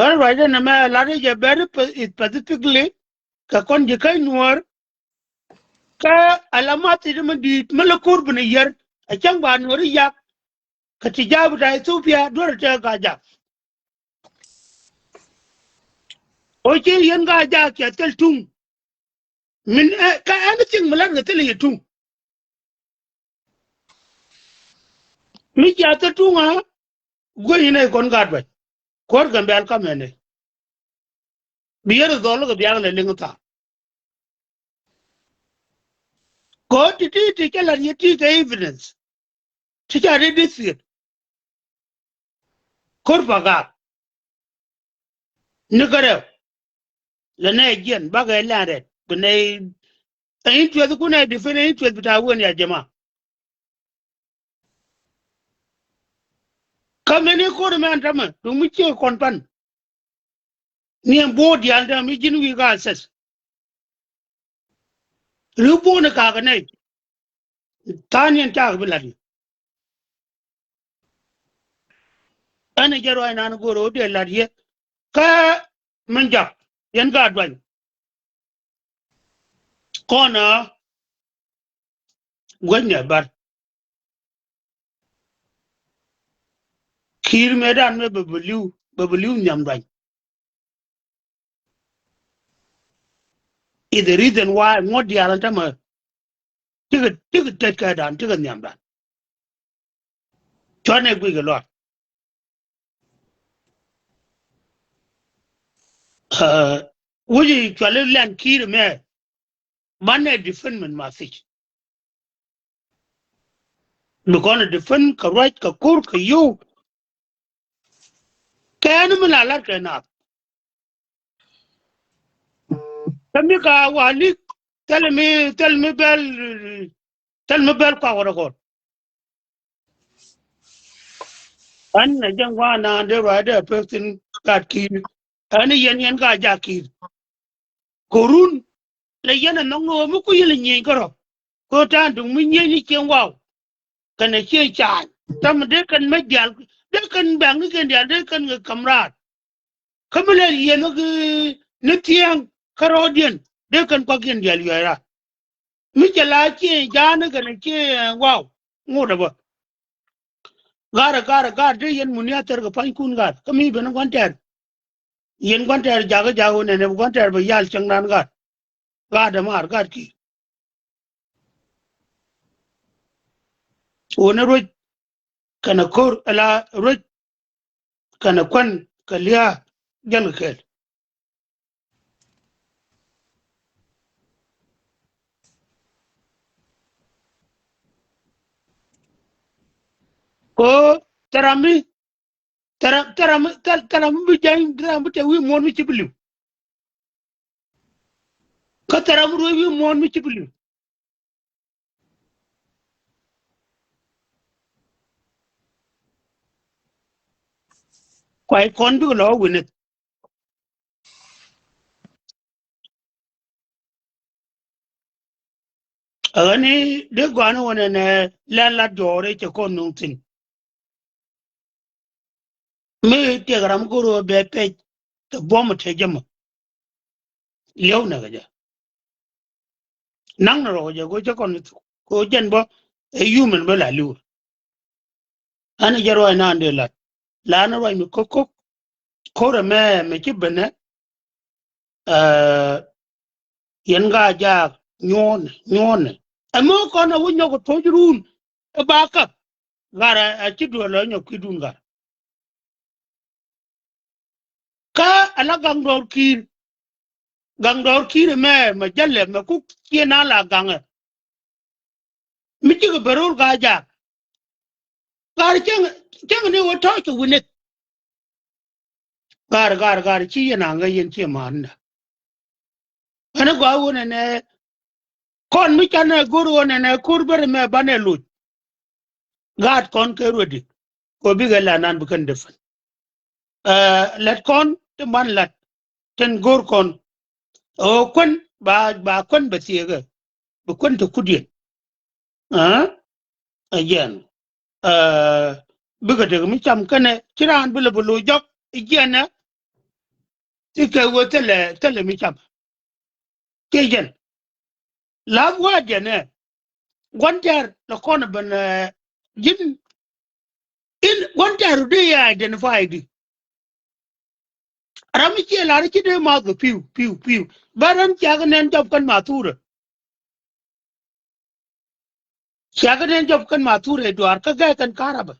Ɣän ruacdä nɛmɛ lat i̱ jɛ bɛr i̱ specifically Kɛ kɔn ji̱ käny Nuäär. Kä ala math i̱ mi di̱i̱t mi la ko̱r bi ni yär a cäŋ ba Nuäär i̱ yak. Kä ti ja̱a̱k bi ta Ethiopia duer tɛ Gajak. Ɔ ci yɛn Gajak kiɛ thil tuŋ. Min ɛ, kä anything mi lat kɛ thil yɛ tuŋ. Mi cia thil tuŋ a gueny inɛ kɔn Gatbac. Kuäär Gambɛl kä mɛnɛ. Bi yɛr dhɔl kɛ biak lɛ liŋ thaak. Kɛ ɣöö ti ti ti cä la̱t yɛ ti kɛ evidence. Ti ca ri di thiet. Ko̱r Pagak. Ni kärɛw. Lɛ nɛ jiɛn bakɛ lɛn rɛt bi nɛ. Ɛ interest kun ɛ defend ɛ interest bi ta wen ya jama. Kä mɛn i̱ ko̱r mɛn tämɛ duŋ mi ciek kɔn pan. Ni ɛn buɔ̱ɔ̱t diaal tämɛ mi ji̱n wi̱i̱ ka assess. Ri buɔ̱ɔ̱t ni kakä nɛy. Tha̱a̱ŋ ni ɛn cakɛ bi la̱t yɛ. Ɛn ɛ jɛ ruac nan go̱o̱r ɣöö dee la̱t yɛ. Kä min jak yɛn ka duany. Kɔn ɛ guäcnɛ bär. Ki̱i̱r mëëdan mëë bɛ bɛ li̱w bɛ bɛ li̱w nhiam duany. Is the reason why ŋuɔ̱t diaal ɛn tämɛ. Tikɛ tikɛ tet kɛ dan tikɛ nhiam dan. Cuanɛ guic kɛ luaak. Ɛ, wi̱ci cuali lɛn ki̱i̱r mɛ. Banɛ defend min ma thic. Bi kɔn defend kɛ ruac kɛ ko̱r kɛ yio̱w. Kɛn mi la lat kɛ naath. Kä mi ka wali thil mi thil mi bɛl thil mi bɛl kɔak wä rɛ kɔn. An na jɛn wa na de ruac de pek thin gat ki̱i̱r. An yɛn yɛn ka jak ki̱i̱r. Korun lɛ yɛn a nhɔŋ ɣöö mi ku yɛn lɛ nyieny kärɔ̱. Kɛ ɣöö ta̱a̱n duŋ mi nyieny ni cieŋ waw. Kɛnɛ cie caany. Täämɛ dee kɛn mec diaal dee kɛn bɛ̈ŋ ni kɛn diaal dee kɛn kɛ ka̱m raar. Kä mi lɛ yieen ni thiäŋ kärɔ̱diɛn dee kɛn kuakiɛn diaal yuɛc raar. Mi cɛ la cieŋ ja̱a̱n kɛnɛ cieŋ waw ŋot ɛ bä. Ga̱r ɛ ga̱r ɛ ga̱r dee yɛn mun ya̱ thɛr kɛ pa̱nykun ga̱r kä mi ben gua̱n tɛɛr. Yɛn gua̱n tɛɛr jakä jakä wä nɛnɛ bi gua̱n tɛɛr bɛ yal cäŋ nan ga̱r. Ga̱r dämaar ga̱r ki̱i̱r. Wä ni ruec kɛnɛ ko̱r ala ruec kɛnɛ kuän kɛ lia̱a̱ jäl kɛ kɛɛl. Ko thɛram mi thɛram thɛram mi thɛram mi bi jany thɛram mi te wi̱i̱ muɔ̱ɔ̱n mi ci bi li̱w. Kä thɛram mi ruec wi̱i̱ muɔ̱ɔ̱n mi ci bi li̱w. Kuay kɔn bikɛ lɔ wi̱nith. Ɛ ɣän i̱ dee gɔ̱a̱n i̱ wänɛ nɛ lɛn lat jɔɔr i̱ cɛ kɔn nuŋ thi̱n. Mi tiɛk ram go̱r ɣöö bɛ pɛc kɛ buɔ̱m ɛ tëë jɛ mɔ. Liɛw nɛ kɛ jɛ. Naŋ ni rɔ kɛ jɛ kɛ cä kɔn ni thuk kɛ jɛn bä ɛ human bä la li̱w. An jɛ ruac naan dee lat la ni ruac mi ko̱k ko̱k. Ko̱r ɛmɛ mɛ ci benɛ. Ɛ, yɛn ka jaak nyuɔ̱ɔ̱nɛ nyuɔ̱ɔ̱nɛ. Ɛmɛ kɔn ɛ wä nyɔk ɛ to̱c run ɛ ba kap. Gat ɛ ci duɔl ɛ nyɔk kui̱dun gat. Kä ala gaŋ dɔɔr ki̱i̱r. Gaŋ dɔɔr ki̱i̱r ɛmɛ mɛ jälɛ mɛ kuk ciɛ na la gaŋɛ. Mi cikɛ bɛ ro̱l ka jaak. Gaar cäŋ cäŋ ni wä tɔ̱ɔ̱c kɛ wi̱nɛ. Gaar gaar gaar ci yɛn aŋä yɛn ciɛ ma̱a̱n na. Ɛn ɛ gɔaa wä nɛnɛ kɔn mi canɛ go̱r wä nɛnɛ ko̱r bärɛ mɛ banɛ loc. Gaat kɔn kɛ ruɛdi kɛ bikɛ la nan bi kɛn defend. Ɛ, lät kɔn ti man lat tin go̱r kɔn. Ɛ kuän ba ba kuän bɛ thiekä bi kuän ti kut yɛn. Ɛ, ɛ jɛn. Ɛ, bikɛ tek mi cam kɛnɛ ci raan bi lɛ bi loc jɔk i̱ jiɛnɛ. Ti kɛ wee thilɛ thilɛ mi cam. Kiɛ jɛn. Last word jɛn ɛ. Gua̱n tɛ̈r lɛ kɔn ben, eh, ji̱n in gua̱n tɛ̈r dee yɛ identify di. Ram mi ciɛ lar ci dee math kɛ pi̱w, pi̱w, pi̱w. Bä ran ciak nɛn jɔp kɛn mathurɛ. Ciak nɛn jɔp kɛn mathurɛ duaar kä gɛɛ kɛn karabä.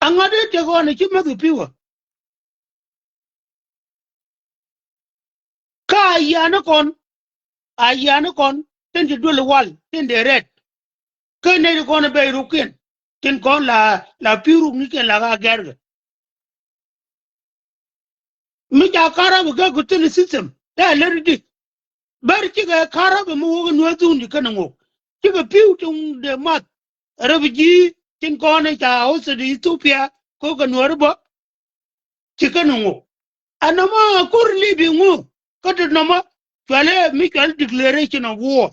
Aŋa dee tek ɣɔn ci mäth kɛ pi̱wä. Kä a yiani kɔn, a yiani kɔn tin ti duël wal tin dee rɛt. Kä nɛy ti kɔn bɛ rukkiɛn tin kɔn la, la pi̱w ruknikiɛn la ka gɛrkɛ. Mi ca karabä kɛ ku thil system dee a lät di. Bär cikɛ karabä mi wä kɛ nuɔ̱th dhun ci kɛn ŋok. Cikɛ pi̱w tin dee math. Refugee tin kɔn ca hosted Ethiopia kɛ kɛ nuɔ̱ri bä. Ci kɛn ŋu. Ɛn nɔmɔ kur libi ŋu. Kä ti nɔmɔ cuali mi cuali declaration of war.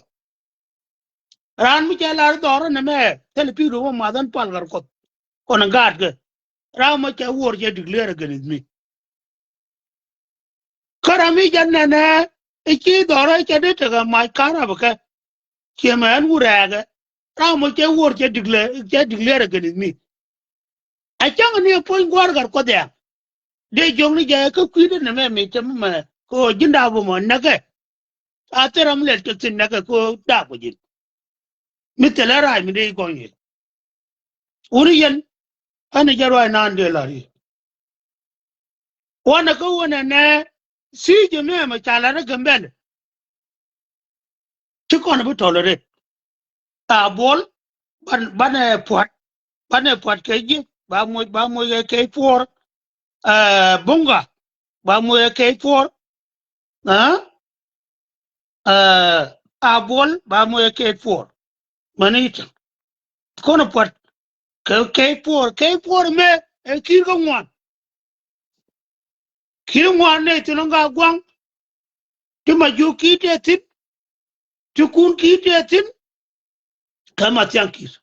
Raan mi cɛ lar dhɔr nɛmɛ thil pi̱w dee wä math ɛn pal kar kuɔth. Kɔn gaat kɛ. Ram mɔ cɛ war cɛ declare against me. Kä ram mi jɛn nɛnɛ i̱ ci dhɔrä cɛ dee tekɛ mac ka̱n rap kɛ. Ciɛ mɛ ɛn wurɛɛkɛ. Ram mɔ cɛ war cɛ declare, cɛ declare against me. A cäŋ ni puɔ̱ny gua̱r gat kuɔth ya. Dee jiɔkni jɛ kä kui̱dɛ nɛmɛ mi cɛ mɛ kɛ ɣöö ji̱n da̱a̱p mɔ näkɛ. A thil ram lɛt kɛ thi̱n näkɛ kɛ ɣöö da̱a̱p kɛ ji̱n. Mi thilɛ rac mi dee i̱ gɔny yɛ. Wuni yɛn ɛn jɛ ruac naan dee la̱r i̱. Wanɛ kä wanɛ nɛ thiec jɛ mɛ mɛ ca la̱r i̱ Gambɛl. Ci kɔn bi tɔl ret. A buɔl ban, banɛ pua̱t, banɛ pua̱t kɛ ji̱ ba moc, ba moc kɛ kɛ puɔr. Ɛ, Bunga ba moc kɛ kɛ puɔr. Ɛ, ɛ, a buɔl ba moc kɛ kɛ puɔr. Mani ita kɔn pua̱t kɛ kɛ puɔr, kɛ puɔr mɛ ɛ ki̱i̱r kä ŋuan. Ki̱i̱r ŋuan nɛ thi̱n ŋa gua̱ŋ. Ti ma jiök ki̱i̱r tɛ thi̱n. Ti kun ki̱i̱r tɛ thi̱n. Kɛ ma thiaŋ ki̱i̱r.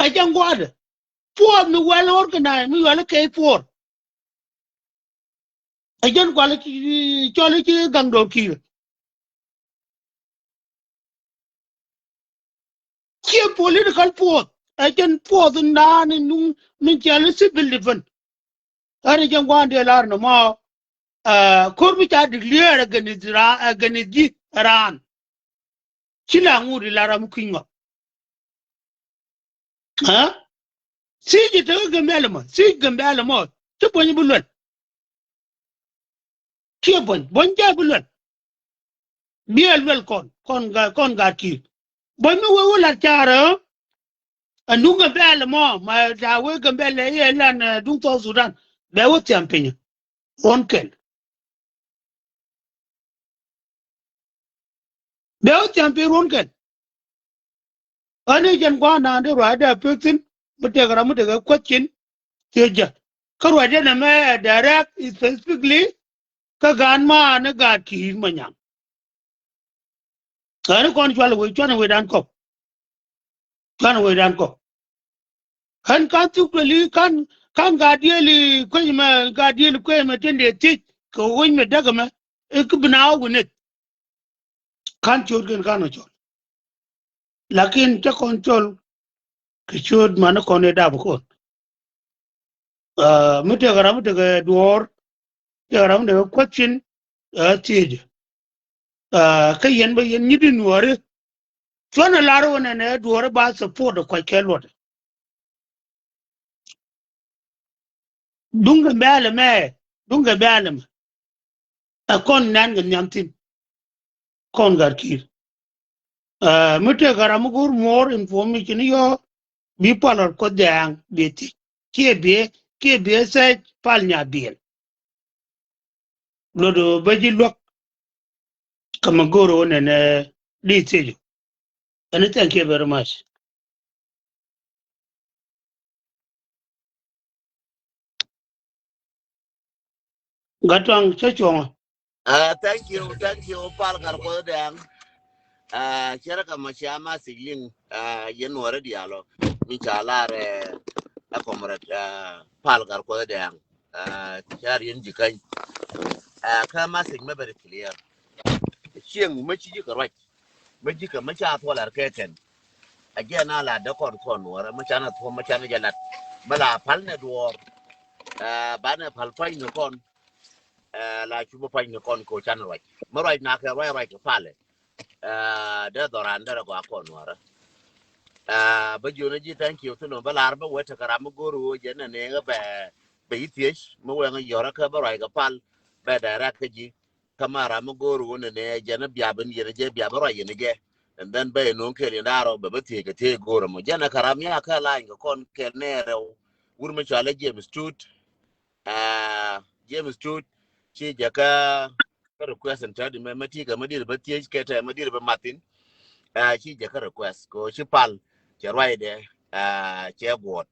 Ɛ jɛn gua̱a̱dɛ puɔth mi well organized mi yuali kɛ puɔr. Ɛ jɛn gua̱l cɔl i̱ ci gaŋ dɔɔr ki̱i̱r. Ciɛ political puɔth ɛ jɛn puɔth naan in nuŋ min ciɛl i̱ civil defense. Ɣän ɛ jɛn gua̱a̱n dee lar nɔmɔ. Ɛ, ko̱r mi ca declare against ra-, against ji̱ raan. Ci la ŋut i̱ la ram kui̱ny ŋɔk. Ɛ? Thiec i̱ tekä Gambɛl ɛmɔ, thiec Gambɛl ɛmɔ. Ci buɔ̱ny bi luɛl. Ciɛ buɔ̱ny, buɔ̱ny jɛ bi luɛl. Biɛ luɛl kɔn, kɔn ga-, kɔn gaat ki̱i̱r. Buɔ̱ny mi wee wä lat ca̱rä. Ɛ nuŋ Gambɛl ɛmɔ, ma da̱a̱ wee Gambɛl ɛ yɛ lan, ɛ, duŋ South Sudan. Bɛ wä thiam piny. Ruɔ̱n kɛl. Bɛ wä thiam piny ruɔ̱n kɛl. Ɣän i̱ jɛn gua̱a̱r naan di ruacdɛ a pek thi̱n mi tëëk ram mi tëëk ɛ kuäth cin. Thiec jɛ kä ruacdɛ nɛmɛ ɛ direct specifically kä gaan ma ni gaat ki̱i̱r ma nyaŋ. Ɣän i̱ kɔn cual wec cuan wecdan kɔp. Cuan wecdan kɔp. Ɣän ka̱n thuk tuɛli ka̱n, ka̱n gaat dieli kuec mɛ, gaat dieli kuec mɛ tin dee thiec kɛ wec mɛ däk ɛmɛ. I̱ kä bi na wä wi̱neth. Ka̱n ciöt kɛn ka̱n ɔ cɔl. Lakin cä kɔn cɔl kɛ ciöt mani kɔn i̱ dap kɔn. Ɛ, mi tëëk ram mi tëëk duɔ̱ɔ̱r, tëëk ram mi tëëk kuäth cin, ɛ, thiec. Ɛ, kä yɛn bä yɛn nyit in nuɔ̱ɔ̱ri. Cuanɛ lar wä nɛnɛ duɔ̱ɔ̱ri ba support kuac kɛ luɔt. Duŋ Gambɛl ɛmɛ, duŋ Gambɛl ɛmɛ. Ɛ kɔn nɛn kɛ nhiam thi̱n. Kɔn gat ki̱i̱r. Ɛ, mi tëëk ram mi go̱o̱r more information i̱ yɔ, bi pal ɣɔr Kuoth Dɛɛŋ bi thiec. Kiɛ bi, kiɛ bi ɛ search Pal Nyabiɛl. Lot ɣöö bä ji̱ luäk. Kä mi go̱o̱r ɣöö nɛnɛ di thiec ɣöö. And thank you very much. Gatɔaŋ cä cuɔ̱ŋä. Ah, thank you, thank you, Pal Gat Kuɔth Dɛɛŋ. Ah, cɛ rɛ kɛ ma cia ma thik liŋ, ah, yɛn nuɔrɛ diaal ɔ. Mi ca lar, eh, a comrade, ah, Pal Gat Kuɔth Dɛɛŋ. Aa, ca riɛn ji̱ käny. Aa, kä message mɛ very clear. Cieŋ mɛ ci ji̱ kɛ ruac. Mɛ ji̱ kɛ mɛ ca thuɔl ar kɛ kɛn. A jɛn a la dee kɔn kɔn wärä mɛ canɛ thuɔm mɛ canɛ jɛ lat. Mɛ la pal nɛ duɔɔr. Aa, banɛ pal pa̱ny ni kɔn. Aa, la cupä pa̱ny ni kɔn ko canɛ ruac. Mɛ ruac na kɛ ruac ruac kɛ palɛ. Aa, dee dhɔran derɛ gɔaa kɔn wärä. Aa, bä jiön a ji̱ thank you thin ɔ bä lar bä wä tekɛ ram mi go̱o̱r ɣöö jɛ nɛ nɛɛŋä bɛ bɛ yi thiec mi wɛŋä yɔrä kä bä ruac kɛ pal bɛ direct kä ji̱. Kä ma ram mi go̱o̱r ɣöö nɛ nɛ jɛ nɛ biap in yɛn jɛ biap bä ruac yɛn jɛ. And then bɛ yɛ no̱o̱ŋ kɛl yɛn da̱rɔ bɛ bä thiec kɛ thiec go̱o̱r ɛmɔ jɛ nɛ kɛ ram ya kä lany kɛ kɔn kɛl nɛ rɛw. Wur mi cɔalɛ James Tut. Aa, James Tut ci jɛ kä kä request in tɛt imɛ mɛ ti kɛ mɛ dir bä thiec kɛ tɛ mɛ dir bä mathin. Aa, ci jɛ kä request ko ci pal cɛ ruacdɛ. Aa, cɛ guɔt.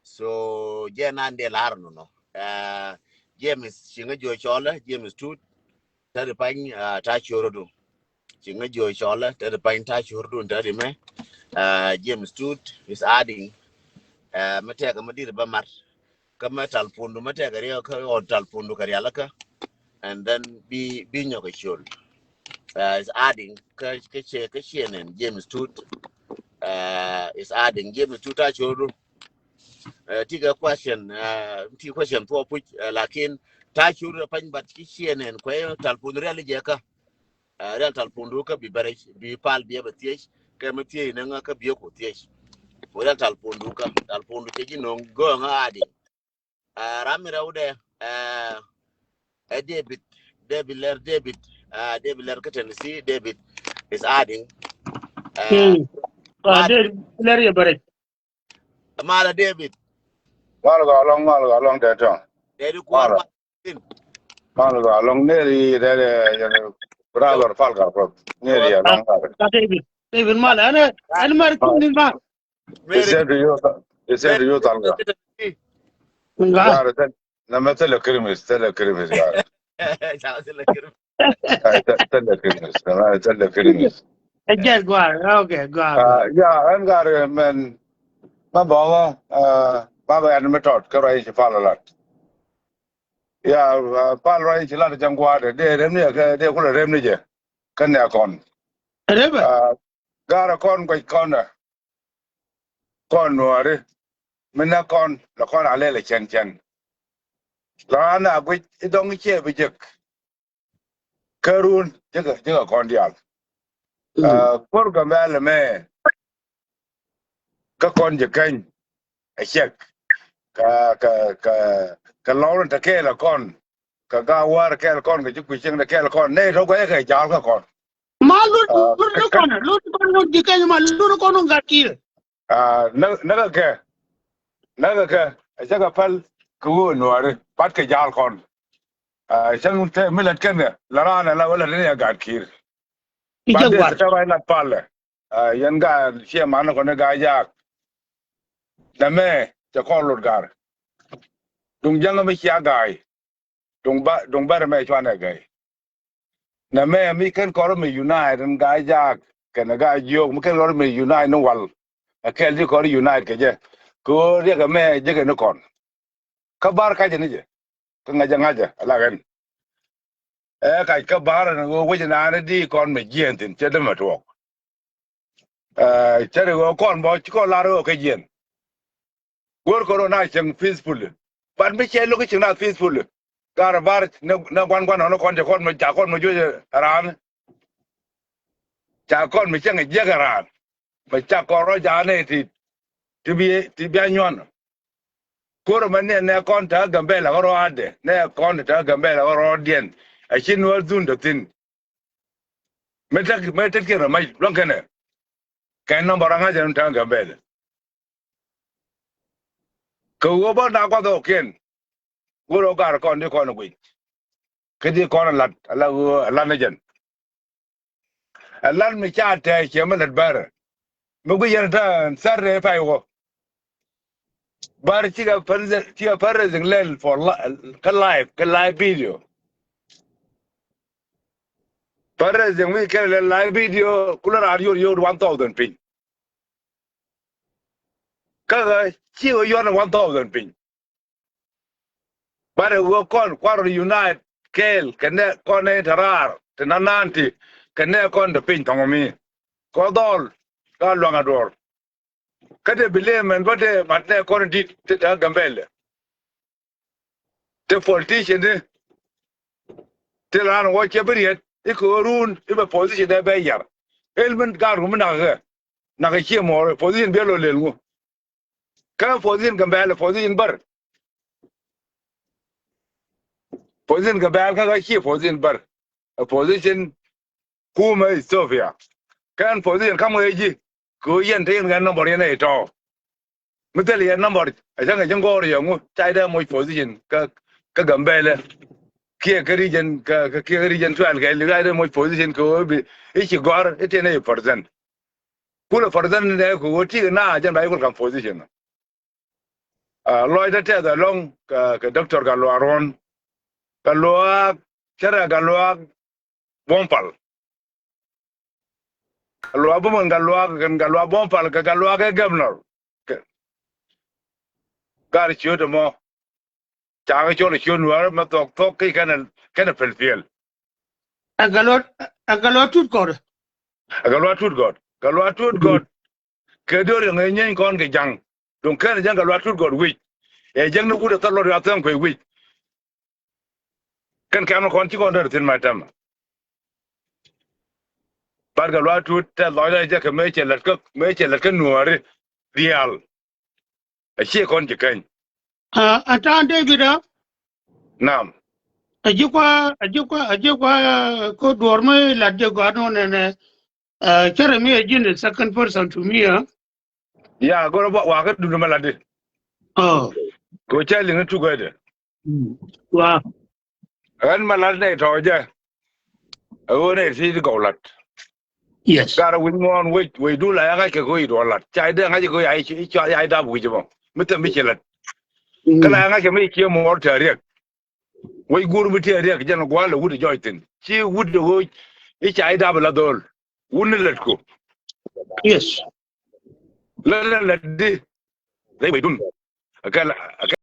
So jɛ nan dee lar nɔnɔ. Aa, James ci ŋä jiɔ cɔlɛ James Tut. Tɛt pany, aa, ta ciörädu. Ci ŋä jiɔ cɔlɛ tɛt pany ta ciörädu tɛt imɛ. Aa, James Tut is adding. Aa, mɛ tɛkɛ mɛ dir bä mat. Kä mɛ talpundu mɛ tɛkɛ riɛk kä ɣɔn talpundu kɛ rialikä. And then bi bi nyɔk kɛ ciöl. Aa, is adding kä kä ciɛ kä ciɛ nɛn James Tut. Aa, is adding James Tut ta ciörädu. Aa, ti kɛ question, aa, ti question thuɔ puc, aa, lakin ta ciörädu pany but ki ciɛ nɛn kuɛ talpundu riali jɛ kä. Aa, rial talpundu kä bi bɛrɛ bi pal bi bɛ thiec kɛ mi thiec ni ŋa kä bi ku thiec. Ku rial talpundu kä talpundu cɛ ji̱ no̱o̱ŋ go̱o̱ŋ adi. Aa, ram mi rɛw dɛ, aa, ɛ David, David Lɛr, David, aa, David Lɛr kä Tennessee, David is adding. Aa, David Lɛr yɛ bɛrɛ. Malɛ David. Mal gɔaa lɔŋ, mal gɔaa lɔŋ tɛ tɔŋ. Dee di kuɔr mal. Mal gɔaa lɔŋ neri dee dee brother Falka Road. Neri ya lɔŋ mal. David, David mal. Ɛn ɛn mar kum ni mal. Isɛ du yo, isɛ du yo talga. Nga. Gar tɛ na mɛ tɛlɛ kirimis, tɛlɛ kirimis gar. Ca tɛlɛ kirimis. Ay, tɛ- tɛlɛ kirimis, tɛlɛ kirimis. Ɛ jɛl gɔaa, okay, gɔaa. Ah, ya, ɛn gar mɛn ma bɔŋɔ, ah, ma bɛ ɛn mi tɔt kɛ rɔy ci pal lat. Ya, ah, pal rɔy ci lat jɛn gua̱a̱dɛ dee rem ni kɛ dee kulɛ rem ni jɛ. Kɛ nɛ kɔn. Rem. Ah, gar kɔn guɛc kɔn dɛ. Kɔn nuɔri mi nɛ kɔn lɛ kɔn a lɛl ɛ cɛn cɛn. Lɛ ɣän a guic i̱ dɔŋ i̱ ciɛ bi jek. Kärun jekɛ jekɛ kɔn diaal. Aa, kuɔr Gambɛl ɛmɛ kä kɔn jɛ keny ɛ cɛk. Kɛ kɛ kɛ kɛ lɔr in te kɛɛl ɛ kɔn kɛ ga wäär kɛɛl kɔn kɛ ji̱ kui̱ cieŋ te kɛɛl kɔn nɛy tɔ̱ guɛc kɛ ja̱a̱l kä kɔn. Ma lut lut ni kɔn lut ni kɔn ŋun ji̱ keny ma lut ni kɔn ŋun gat ki̱i̱r. Aa, näk näk kɛ kɛ näk kɛ kɛ ɛ cä kɛ päl kɛ ɣöö nuɔɔri pat kɛ ja̱a̱l kɔn. Aa, cäŋ te mi lät kɛn kɛ la raan ala wä lät ni ɛ gat ki̱i̱r. I̱ cä gua̱r. Tɛ ruac lat palɛ. Aa, yɛn gaat ciɛ man kɔn i̱ gaat yaak. Nɛmɛ cɛ kɔn lot ga̱r. Duŋ jäŋä mi cia ga̱a̱y. Duŋ ba duŋ bärɛ mɛ cuanɛ gɛy. Nɛmɛ mi kɛn kɔr mi unite in gaat jaak kɛnɛ gaat jiök mi kɛn kɔr mi unite ni wal. Ɛ kɛl di kɔr unite kɛ jɛ kɛ ɣöö riɛk ɛmɛ jekɛ ni kɔn. Kä ba̱r kacɛ ni jɛ kä ŋäcɛ ŋa̱cɛ ala ɣɛn. Ɛ kac kä ba̱r ɛn ɣöö wec ɛn an di kɔn mɛ jiɛɛn thi̱n cɛ dämɛ tuɔɔk. Ɛ cɛ ri ɣöö kɔn bɔ ci kɔn lar ɣöö kɛ jiɛɛn. Go̱o̱r kɛ rɔ na cieŋ peacefully. But mi cɛ lo̱k cieŋ na peacefully. Gar bar na guan guan ɔn kɔn cɛ kɔn mi ca kɔn mi juɔc raan. Ca kɔn mi cieŋ jiɛk raan. Mi ca kɔn rɔ ca ne ti ti bi ti bi a nyuɔn. Ko̱r mɛ nɛ nɛ kɔn ta Gambɛla kɛ rɔ adɛ nɛ kɔn ta Gambɛla kɛ rɔ diɛn. A ci nuɔr dhun dɔ thin. Mɛ tek mɛ tek kiɛn rɔ mac luɔ̱ŋ kɛnɛ. Kɛ nɔmbɔ rɔ ŋa̱c ɛn ta̱a̱ Gambɛl. Kɛ ɣöö bä na guath ɔɔkiɛn. Go̱r ɔ gar kɔn di kɔn guic. Kä di kɔn a lat a la ɣöö a lat ni jɛn. A lat mi ca tɛɛ ciɛ mi lät bärɛ. Mi guic yɛn ta̱a̱ Saturday pay wä. Bar cikɛ fundraising, cikɛ fundraising lɛl for li-, kä live, kä live video. Fundraising mi kɛn lɛl live video kulɛ raar yor yor one thousand piny. Kä cikɛ yor one thousand piny. Bat ɛ ɣöö kɔn kuarɛ unite kɛɛl kɛ nɛ kɔn nɛ in te raar te nan naan ti kɛ nɛ kɔn te piny thɔŋ mi. Kɔ dhɔl ka luaŋ a duɔr. Kä te bi lëë mɛn bä te mat nɛ kɔn dit te te Gambɛlɛ. Te politician ni te raan wä cɛ bi riɛt i̱ kɛ ɣöö ruun i̱ bɛ position dee bɛ yar. El min gaat rum mi nak kɛ nak kɛ cië mɔɔr position biɛ lɔ lel ŋu. Kä position Gambɛl ɛ position bär. Position Gambɛl kä kä cië position bär. Ɛ position kumɛ Ethiopia. Kɛn position kam ŋäc ji̱ kɛ ɣöö yɛn te yɛn ŋɛn number yɛn ɛ tɔ̱. Mi thil yɛn number a cä ŋäc ji̱ ŋɔɔr yɛ ŋu ca idɛ moc position kä kä Gambɛlɛ. Kiɛ kä region kä kä kiɛ kä region twelve kɛ li ca idɛ moc position kɛ ɣöö bi i̱ ci gɔ̱a̱r i̱ tin ɛ percent. Kulɛ percent nɛ kɛ ɣöö ti kɛ na jɛn ba ikul kam position. Ah, lɔcdä tɛth ɛlɔ̱ŋ kɛ kɛ Doctor Gatluak Ruɔ̱n. Gatluak cärɛ Gatluak Buɔ̱m Pal. Gatluak Buɔ̱m Pal, Gatluak kɛn Gatluak Buɔ̱m Pal kɛ Gatluak kɛ governor. Kɛ gar ciöt ɛmɔ. Ca kɛ cɔl ciöt Nuäär mɛ thɔk thɔk ki kɛnɛ kɛnɛ pɛl piɛl. Ɛ Gatluak ɛ Gatluak Tut Gɔt. Ɛ Gatluak Tut Gɔt. Gatluak Tut Gɔt. Kɛ döör yɛn ŋäc nyieeny kɔn kɛ ja̱ŋ. Duŋ kɛn ja̱ŋ Gatluak Tut Gɔt wi̱c. Ɛ ja̱ŋ ni wut ɛ thäl luɔt ya thɛŋ kuɛ wi̱c. Kɛn kɛmɛ kɔn ci kɔn däär thi̱n ma tɛmɛ. Bat Gatluak Tut tɛth lɔcdä jɛ kɛ mëë cɛ lät kä mëë cɛ lät kä Nuääri dhiaal. A ciɛ kɔn ci keny. A ta̱a̱n David a. Naam. A ji̱ kua a ji̱ kua a ji̱ kua ko duɔ̱ɔ̱r mi lat jɛ gɔaa nɔ nɛnɛ. Cärɛ mi a ji̱n a second person to me a. Ya go̱rɛ bä wakä dundä mɛ latdi. Oh. Kɛ cä liŋ ni tukädɛ. Wa. Ɣän mɛ lat nɛ tɔ̱ jɛ. Ɛ ɣöö nɛ ti gɔw lat. Yes. Garɛ wi̱c ŋuɔ̱ɔ̱n wec wec dul a ya̱ ŋa̱c kɛ kɛ wec duɔl lat ca idɛ ŋa̱c kɛ wec a i̱ cɔal ya idap wi̱c mɔ mi thɛm bi ci lat. Kä la ya̱ ŋa̱c kɛ mi ci muɔɔr tɛ riɛk. Wec guur mi tɛ riɛk jɛn gua̱a̱l ɛ wut ɛ jɔc thi̱n ci wut ɛ ɣööc i̱ ca idap ɛ la dho̱o̱l. Wun ni lät ku. Yes. Lät ni lät di. Rɛy wecdun. Akɛ la akɛ